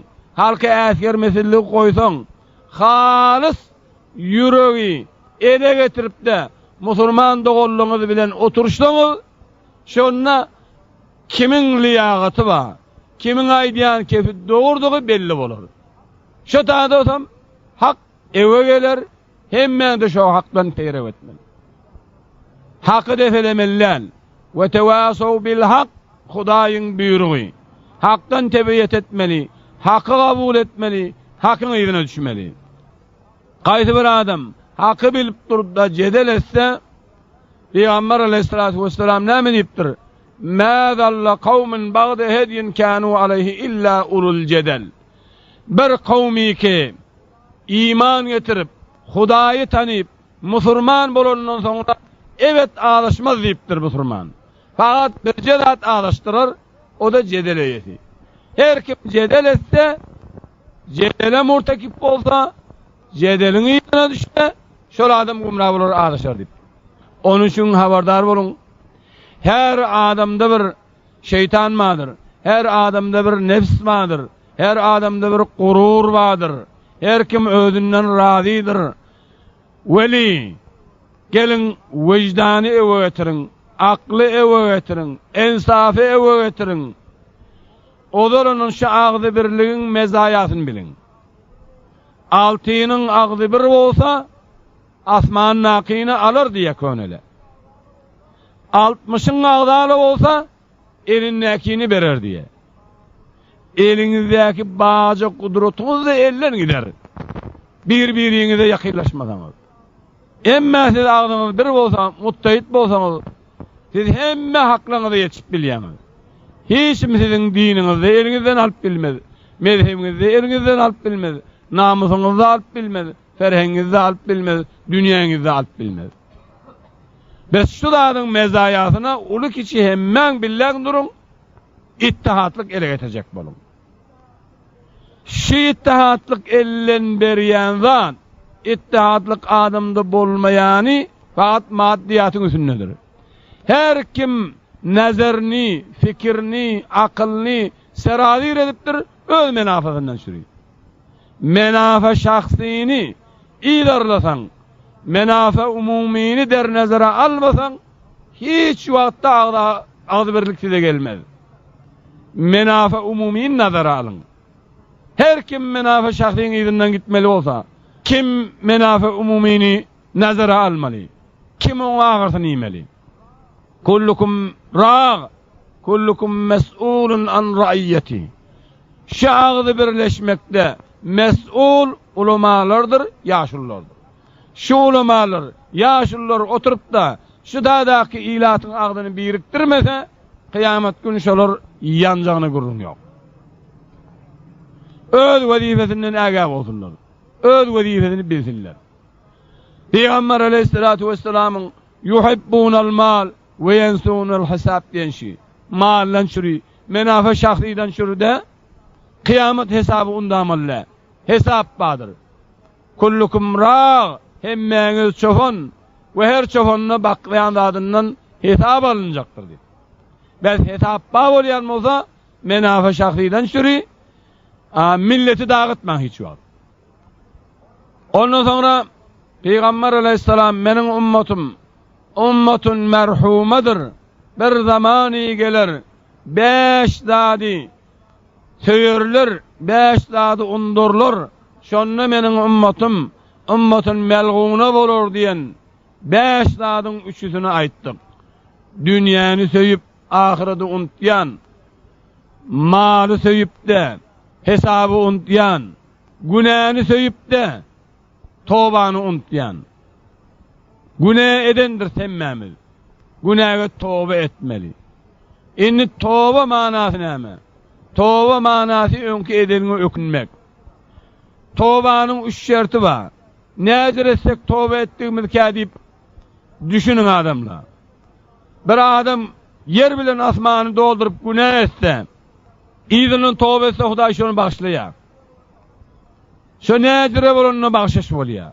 halka äsgermesizligi goýsaň, halys ýüregi ele getirip-de musulman doganlygyňyz bilen oturyşsaňyz, şonda kimiň lyýagaty bar, kimiň aýdýan kepi dogrudygy belli bolar. Şo taýda bolsam, hak ewe geler, Hemmäňde şo hakdan peýrew etmeli. Haky depelemeli däl. We tewasow bil hak Hudaýyň buýrugy. Hakdan tebiýet etmeli, haky gabul etmeli, hakyň yzyna düşmeli. Haýsy bir adam haky bilip durup-da jedel etse, Pygamber aleýhissalatu wessalam näme diýipdir? Mä zalla kawmun bagde hedyin kanu aleýhi illa ulul jedel. Bir kowmyky Iman getirip, Hudaýy tanyp, musurman bolandan soňra ebet azaşmaz diýipdir musurman. Fakat birje zat azaşdyrar, o-da jedel eýesi. Her kim jedel etse, jedele murtekip bolsa, jedeliň yzyna düşse, şol adam gümra bolar, azaşar diýipdir. Onuň üçin habardar boluň, her adamda bir Şeýtan bardyr. Her adamda bir nefs bardyr. Her adamda bir gurur bardyr. Her kim özünden razydyr. Weli, geliň wyždany öwe getiriň, akly öwe getiriň, ensafy öwe getiriň. Ozal onuň şu agzybirligiň mezaýasyny biliň. Altynyň agzy bir bolsa, asmandakyny alar diýýär köneler. Altmyşyň agzaly bolsa, elindäkini berer diýýär. Eliňizdäki barja gudratyňyz-da elden gider. Bir-biriňize ýakynlaşmasaňyz. Emma siz agzyňyz bir bolsa, muttahyt bolsaňyz, siz hemme haklaryňyza ýetişip bilýäňiz. Hiç kim siziň diniňizi eliňizden alyp bilmez, mezhebiňizi eliňizden alyp bilmez, namysyňyzy alyp bilmez, Ferhengiňizi alyp bilmez, dünýäňizi alyp bilmez. Bes şu zadyň mezaýasyna uly-kiçi hemmäň billäň duruň, ittihatlyk ele getirjek boluň. Şu ittihatlyk elden berýän zat, ittihatlyk adamda bolmaýany fakat maddyýatyň üstündedir. Her kim nazaryny, fikirini, akylyny serazir edipdir, öz menafasyndan çüri. Menafe şahsyny yzarlasaň, menafe umumyny dernezere almasaň, hiç wagtda agza agzybirlik size gelmez. Menafe umumyny nazara alyň. Her kim menafe şahsyň yzyndan gitmeli bolsa, kim menafe umumyny nazara almaly? Kim oň agyrsyny iýmeli? Kullukum rag, kullukum mes'ulun an ra'iyyeti. Şu agzy birleşmekde mes'ul ulamalardyr, ýaşululardyr. Şu ulamalar, ýaşulular oturyp-da, şu dagdaky ilatyň agzyny birikdirmese, kyýamat güni şolar ýanjagyna gürrüň ýok. Öz wezipesinden ägä bolsunlar. Öz wezipesini bilsinler. Pygamber aleýhissalatu wessalamyň Ýuhibbunal mal we ýensunal hisap diýen şi. Maldan çüri, menafe şahsydan çüri-de, kyýamat hesaby undamaly däl. Hesap bardyr. Kullukum rag, hemmäňiz çopan we her çopanda bakýan zadyndan hesap alynjakdyr diýip. Bes hesap bar bolýan bolsa, menafe şahsydan çüri, milleti dagytmaň hiç wagt. Ondan soňra Pygamber aleýhissalam meniň ummatym ummatun merhumadyr. Bir zamany geler, bäş zady söýerler, bäş zady undurlar. Şonda meniň ummatym ummatun melguna bolar diýen bäş zadyň üçüsini aýtdyk. Dünýäni söýüp, ahyreti unutýan, maly söýüp-de. Hesaby unutýan, günäni söýüp-de, tobany unutýan. Günä edendiris hemmämiz. Günäge toba etmeli. Indi toba manasy näme? Toba manasy öňki edeniňe ökünmek. Tobanyň üç şerti bar. Nädir etsek toba etdigimizkä diýip düşüniň adamlar. Bir adam ýer bilen asmany dolduryp günä etse, yzyndan toba etse Hudaý şony bagyşlaýar. Şo näjüre bolanda bagşyş bolýar.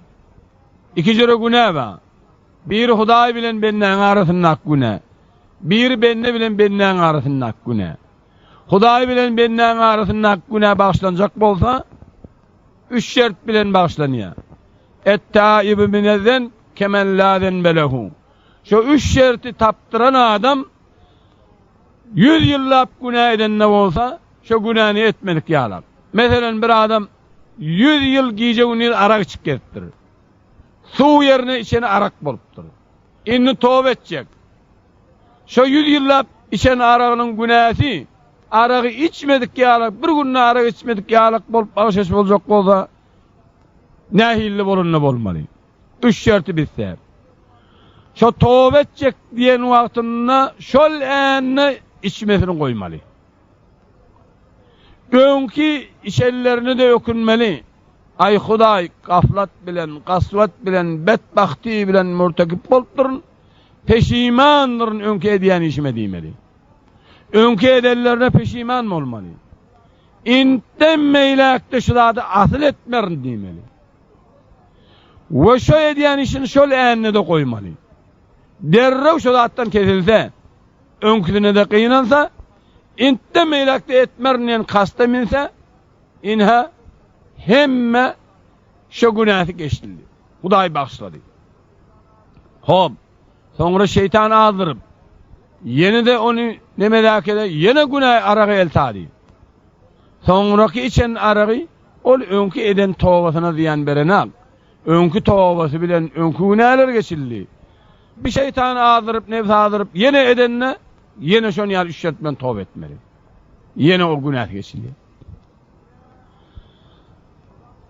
Iki jüre günä bar. Biri Hudaý bilen bendäň arasyndaky günä. Biri bende bilen bendäň arasyndaky günä. Hudaý bilen bendäň arasyndaky günä bagyşlanjak bolsa, üç şert bilen bagyşlanýar. Et-taibu minez-zenb kemen la zenbe lehu. Şo üç şerti tapdyran adam Yüz ýyllap günä edende bolsa, şo günäni etmedik ýalak. Meselem, bir adam yüz ýyl gije-gündiz arak içip gezipdir. Suw ýerine içeni arak bolupdyr. Indi toba etjek. Şo yüz ýyllap içen aragynyň günäsi, aragy içmedik ýalak, bir günde arak içmedik ýalak bolup bagşyş boljak bolsa, nähilli bolanda bolmaly. Üç şerti bitse. Şo toba etjek diýen wagtynda şol ände içmesini goýmaly. Öňki içenlerine-de ökünmeli. Aý Hudaý, gaflat bilen, gaswat bilen, betbagty bilen mürtekip bolupdyryn, peşimandyryn öňki edýän işime diýmeli. Öňki edenlerine peşiman bolmaly. Indem meýläkde şu zady asyl etmerin diýmeli. We şo edýän işini şol ände-de goýmaly. Derrew şo zatdan kesilse, öňküsine-de gynansa, intden beýläk-de etmerin diýen kasta minse, ynha, hemme şo günäsi geçdildi. Hudaý bagyşlady. Hop, soňra şeýtan azdyryp, ýene-de ony nemedäkide ýene günä araga eltadi. Soňraky içen aragy Ol öňki eden tobasyna zyýan berenak. Öňki tobasy bilen öňki günäler geçildi. Bir şeýtany azdyryp, nebsi azdyryp, ýene edende, ýene şon ýaly üç şert bilen toba etmeli. Ýene o günäsi geçilýär.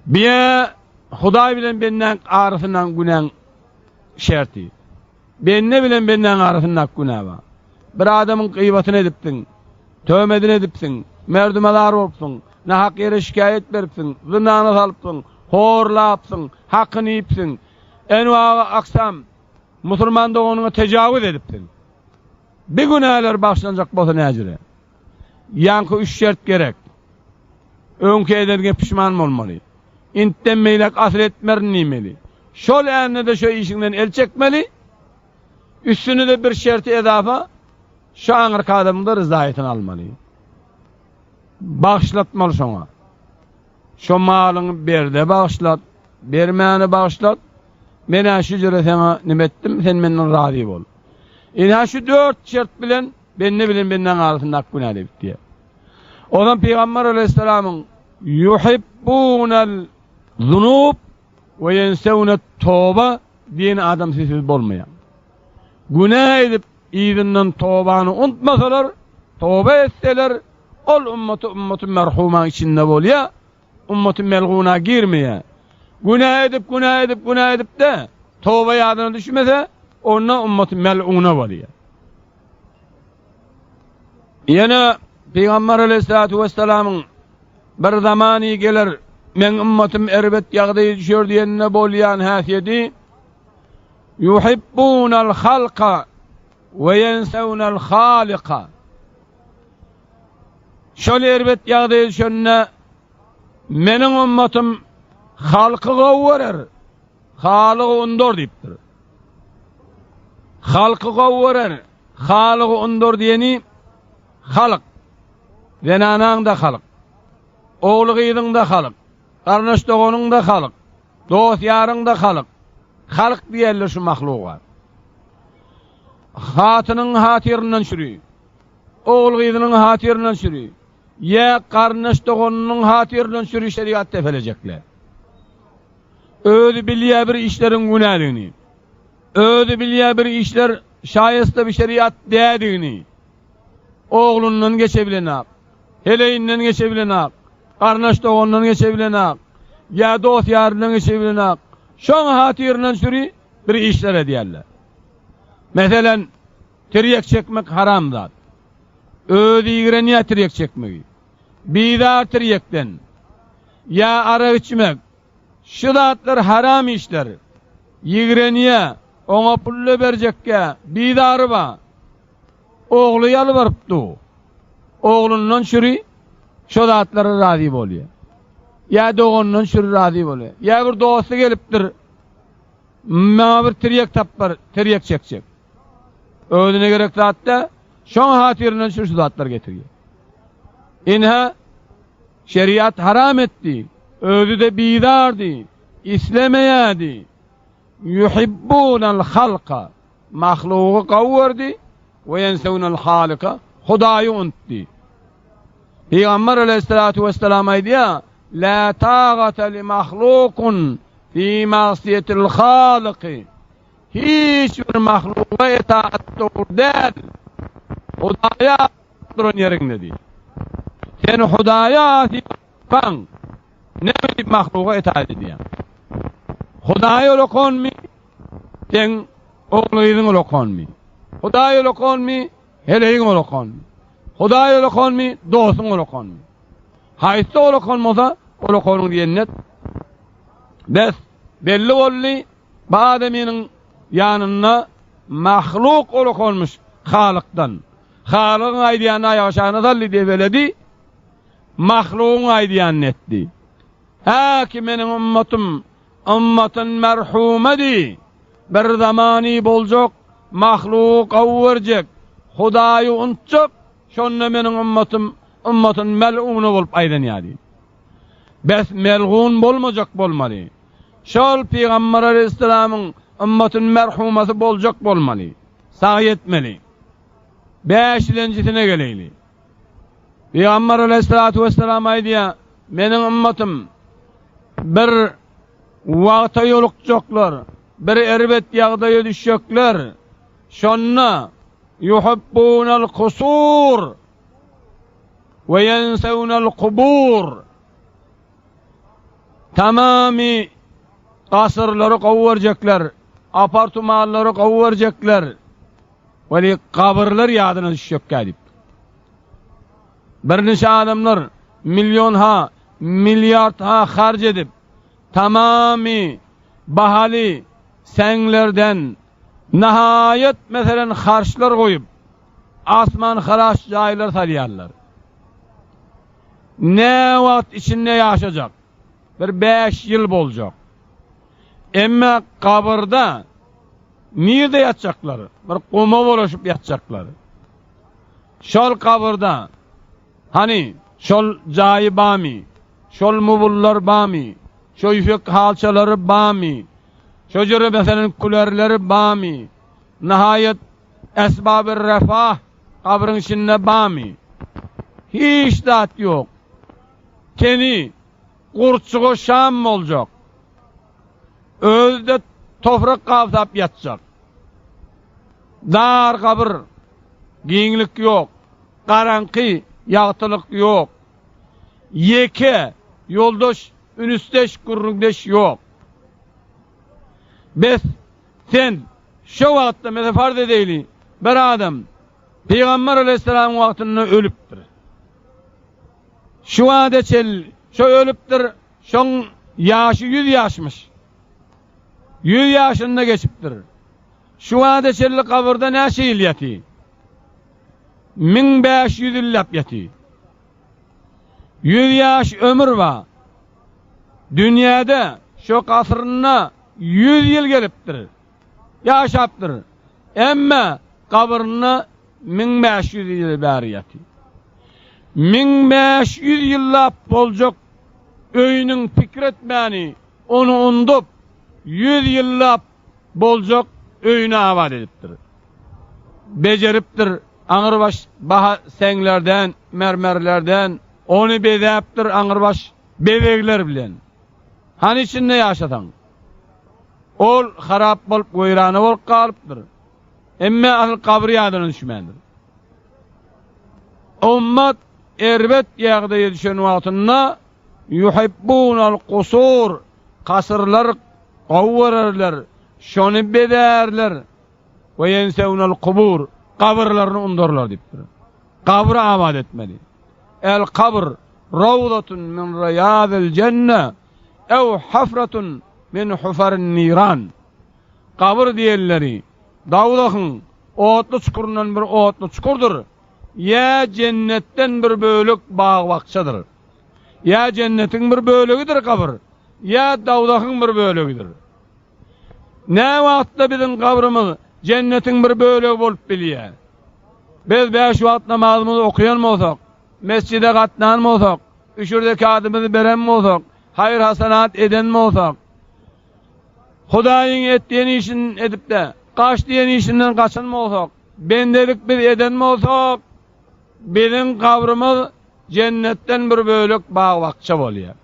Biýe Hudaý bilen bendäň arasyndan günäň şerti. Bende bilen bendäň arasyndaky günä bar. Bir adamyň gyýbatyny edipsiň, töhmetini edipsiň, merdumazar bolupsyň, nahak ýere şikaýat beripsiň, zyndana salypsyň, horlapsyň, hakyny iýipsiň, enwagy-aksam musulman doganyňa tejawüz edipsiň. Bi günäler bagyşlanjak bolsa näjüre? Ýaňky üç şert gerek. Öňki edeniňe pişman bolmaly. Intden beýläk asyl etmerin diýmeli. Şol ände-de şo işiňden el çekmeli. Üstüne-de bir şerti ezafa, şo aňyrky adamyň-da ryzaýatyny almaly. Bagyşlatmaly şoňa. Şo malyňy ber-de bagyşlat, bermäni bagyşlat. Men-ä şu jüre saňa nime etdim, sen menden razy bol. Ynha şu dört şert bilen bende bilen bendäň arasyndaky günä-de bitýär. Ondan Pygamber aleýhissalamyň Ýuhibbunal zunub we ýensewnet toba diýen adam sesiz bolmaýar. Günä edip yzyndan tobany unutmasalar, toba etseler, ol ummaty ummaty merhumaň içinde bolýar, ummaty melguna girmeýär. Günä edip, günä edip, günä edip-de toba ýadyna düşmese, onda ummaty meluna bolýar. Ýene Pygamber aleyhissalatu vesselamyň bir zamany geler, meň ümmatym erbet ýagdaýa düşer diýeninde bolýan häsiýeti Yuhibbunal halka we ýensewnel halika. Şol erbet ýagdaýa düşende meniň ümmatym halky gowy görer, Halygy undar diýipdir. Halky gowy görer, halygy undar diýeni halk. Zenanaň-da halk. Ogly-gyzyň-da halk. Garyndaş-doganyň-da halk. Dost-ýaryň-da halk. Halk diýerler şu mahluga. Hatynyň hatyryndan çüri. Ogul-gyzynyň hatyryndan çüri. Ýa garyndaş-doganynyň hatyryndan çüri şerigat depelejekler. Özi bilýär bir işleriň günädigini. Özi bilýär bir işler şaýasta bir şeriat dädigini. Oglundan geçebilenak. Heleýinden geçebilenak. Garyndaş dogandan geçebilenak, ýa dost-ýaryndan geçebilenak. Şoň hatyryndan süri bir işler edýärler. Meselen, tirýek çekmek haram zat. Özi ýigrenýär tirýek çekmegi. Bizar tirýekden. Ýa arak içmek. Şu zatlar haram işler. Ýigrenýär, oňa pul-da berjekgä, bizary bar. Ogly ýalbaryp dur. Oglundan çüri şo zatlara razy bolýar. Ýa doganyndan çüri razy bolýar. Ýa bir dosty gelipdir. Maňa bir tirýek tap bar, tirýek çekjek. Özüne gerek zat da, şoň hatyryndan şu şu zatlar getirýär. Inha şeriat haram etdi. Özi-de bizardy, islemeýärdi. Yuhibbunal halka Mahlugy gowy gördi, we ýensewnel halyka, Hudaýy unutdy. Pygamber aleýhissalatu wessalam aýdýar, La tagata li mahlukun fi magsiýetil halyky. Hiç bir mahluga etaat dogry däl. Hudaýa duran ýeriňde diýip. Sen Hudaýa asy bolsaň, näme diýip mahluga etaat edýäň? Hudaý ulakanmy? Seň ogul-gyzyň ulakanmy? Hudaý ulakanmy? Heleýiň ulakanmy? Hudaý ulakanmy? Dostuň ulakanmy? Haýsy ulakan bolsa, ulakanyň diýenini et. Bes, belli boldy, bu adamynyň ýanynda mahluk ulakanmyş Halykdan. Halygyň aýdýanyny aýak aşagyna saldy, debeledi, mahlugyň aýdýanyny etdi. Hä ki meniň ymmatym Ymmatyn merhumedi, bir zamany boljak, mahlugy gowy görjek, Hudaýy unutjak, şonda meniň ymmatym ymmatyn mel'una bolup aýlanýar diýdi. Bes melgun bolmajak bolmaly. Şol Pygamber aleýhissalamyň ymmatyn merhumasy boljak bolmaly. Sagy etmeli. Bäşilenjisine geleýli. Pygamber aleýhissalatu wessalam aýdýar, Meniň ymmatym bir wagta ýolukjaklar, bir erbet ýagdaýa düşjekler. Şonda yuhibbunal kusur we ýensewnel kubur. Tamamy gasyrlary gowy görjekler, apartmanlary gowy görjekler. Weli gabyrlar ýadyna düşjekkä diýip. Birnişe adamlar million ha, milliard ha harç edip, tamamy bahaly säňlerden nahaýat meselen harçlar goýup, asman haraç jaýlar salýarlar. Nä wagt içinde ýaşajak? Bir bäş ýyl boljak. Emma gabyrda Nirde ýatjaklar? Bir guma bulaşyp ýatjaklar. Şol gabyrda, hany, şol jaýy barmy? Şol mubullar barmy? Şo ýüpek halçalary barmy? Şo jüre meselem külerleri barmy? Nihaýat, esbaby refah gabryň içinde barmy? Hiç zat ýok. Teni gurçuga şam boljak. Özi-de toprak gabsap ýatjak. Dar gabyr, giňlik ýok. Garaňky, ýagtylyk ýok. Ýeke, ýoldaş, ünüsdeş, gürrüňdeş ýok. Bes, sen şo wagtda, meselem, farz edeýli, bir adam Pygamber aleýhissalamyň wagtynda ölüpdir. Şu wagta çenli şo ölüpdir, Şoň ýaşy ýüz ýaşmyş. Ýüz ýaşynda geçipdir. Şu wagta çenli gabyrda näçe ýyl ýaty? 1500 ýyllap ýaty. Ýüz ýaş ömür bar. Dünýäde şo gasrynda ýüz ýyl gelipdir. Ýaşapdyr. Emma gabyrynda 1500 ýyl bäri ýatyr. 1500 ýyllap boljak öýüniň pikir etmäni, ony undup, ýüz ýyllap boljak öýüni abat edipdir. Bejeripdir, aňrybaş baha seňlerden, mermerlerden, ony bezäpdir aňrybaş bezegler bilen. Hany içinde ýaşasaň? Ol harap bolup, weýrana bolup galypdyr. Emme asyl gabyr ýadyna düşmändir. Ummat erbet ýagdaýa düşen wagtynda. Yuhibbunal kusur, kasyrlar gowy görerler, şony bezärler. We ýensewnel kubur, gabyrlaryny undarlar diýipdir. Gabry abat etmeli. El kabr rawdatun min riýazil jenne ew hafratun min hufarin niran. Gabyr diýenleri dowzahyň otly çukuryndan bir otly çukurdyr, ýa jennetden bir bölek bag-bakjadyr. Ýa jennetiň bir bölegidir gabyr, ýa dowzahyň bir bölegidir. Nä wagtda biziň gabrymyz jennetiň bir bölegi bolup bilýär? Biz bäş wagt namazymyzy okaýan bolsak, mesjide gatnan bolsak, üşür zekadymyzy beren bolsak, haýyr-hasanat eden bolsak, Hudaýyň et diýen işini edip-de, gaç diýen işinden gaçan bolsak, bendelik biz eden bolsak, biziň gabrymyz jennetden bir bölek bag-bakja bolýar.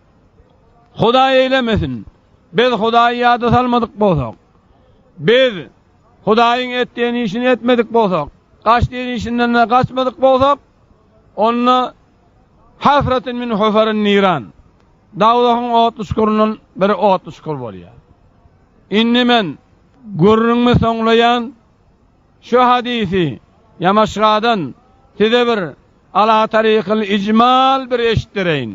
Hudaý eýlemesin, biz Hudaýy ýada salmadyk bolsak, biz Hudaýyň et diýen işini etmedik bolsak, gaç diýen işinden-de gaçmadyk bolsak, onda hafratun min hufarin niran, dowzahyň otly çukuryndan bir otly çukur bolýar. Indi men gürrüňimi soňlaýan, şu hadysy Ýamaşgadan size bir ala tarykyl ijmal bir eşitdireýin.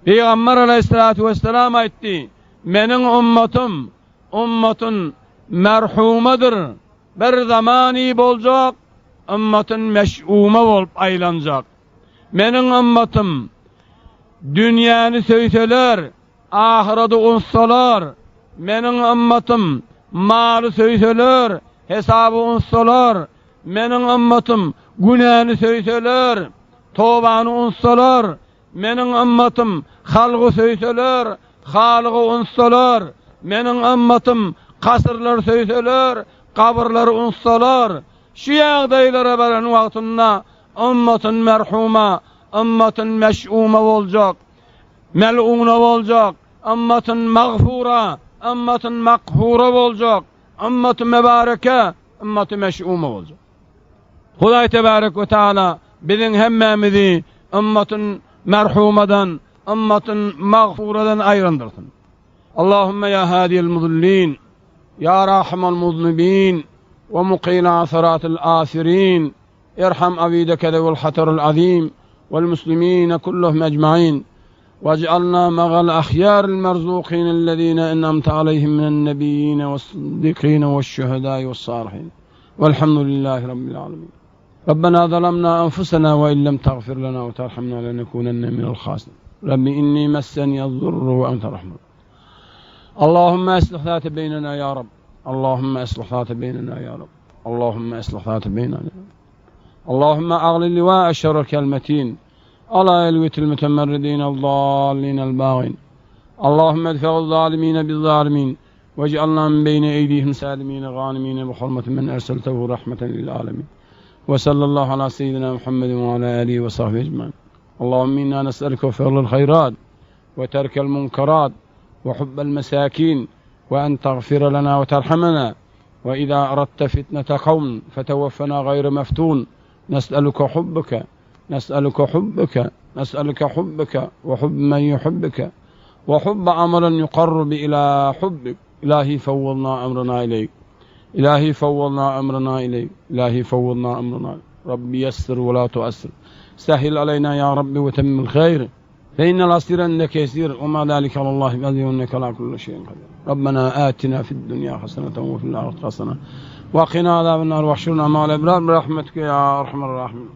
Pygamber aleýhissalatu wessalam aýtdy, Meniň ummatym ummatun merhumadyr, bir zamany boljak, ummatun meş'uma bolup aýlanjak. Meniň ummatym dünýäni söýseler, ahyrady unutsalar, meniň ummatym maly söýseler, hesaby unutsalar, meniň ummatym günäni söýseler, tobany unutsalar, Meniň ymmatym halgy söýseler, Halygy unutsalar, Meniň ymmatym kasyrlary söýseler, gabyrlary unutsalar, şu ýagdaýlara baran wagtynda ymmatyn merhuma, ymmatyn meş'uma boljak, mel'una boljak, ymmatyn magfura, ymmatyn makhura boljak, ymmaty mebareke, ymmaty meş'uma boljak. Hudaý tebarek we taala biziň hemmämizi ymmatyn merhumadan, ymmatyn magfuradan aýrandyrsyn. Allahümme ýa hadiyel muzillin, ýa rahimal muznibin we mukila asaratil asirin, irham abideke zewil hataril azim wal muslimine kulluhum ecmain. Waj'alna magal ahyaril merzukin ellezine en'amte aleyhim minen nebiyyine we's-sıddikine weş-şühedai we's-salihin. Velhamdülillahi Rabbil alemin. Rabbena zalamna enfusena ve in lem tagfir lena ve terhamna lenekunenne minel hasirin. Rabbi inni messeniye'd-durru ve ente rahman. Allahümme eslih zate beynena ya Rab. Allahümme eslih zate beynena ya Rab. Allahümme eslih zate beynena ya Rab. Allahümme agli livae şerrekel metin. Ala elvitil mütemerridin el-dallin el-bagin. Allahümme edfe'u zalimine bil-zalimin. Vec'alna min beyni eydihim salimine ganimine bi hurmeti men erseltehu rahmeten lil alemin. Ve sallallahu ala seyyidina Muhammedin ve ala alihi ve sahbihi ecmain. Allahümme inna nes'eluke fi'lel hayrat ve terkel munkerat ve hubbel mesakin ve en tagfire lena ve terhamena ve izâ eradte fitnete kavm feteveffena gayre meftun nes'eluke hubbuke nes'eluke hubbuke nes'eluke hubbuke ve hubbe men yuhubbuke ve hubbe amelen yukarribu ila hubbik ilahi fevvulna emrena ileyk ilahi fevvulna emrena ileyk ilahi fevvulna emrena Rabbi yessir ve la tuassir sehil aleyna ya Rabbi ve temmil hayr فإن الأسير عندك يسير وما ذلك على الله بعزيز إنك على كل شيء قدير ربنا آتنا في الدنيا حسنة وفي الآخرة حسنة وقنا عذاب النار واحشرنا مع الأبرار برحمتك يا أرحم الراحمين.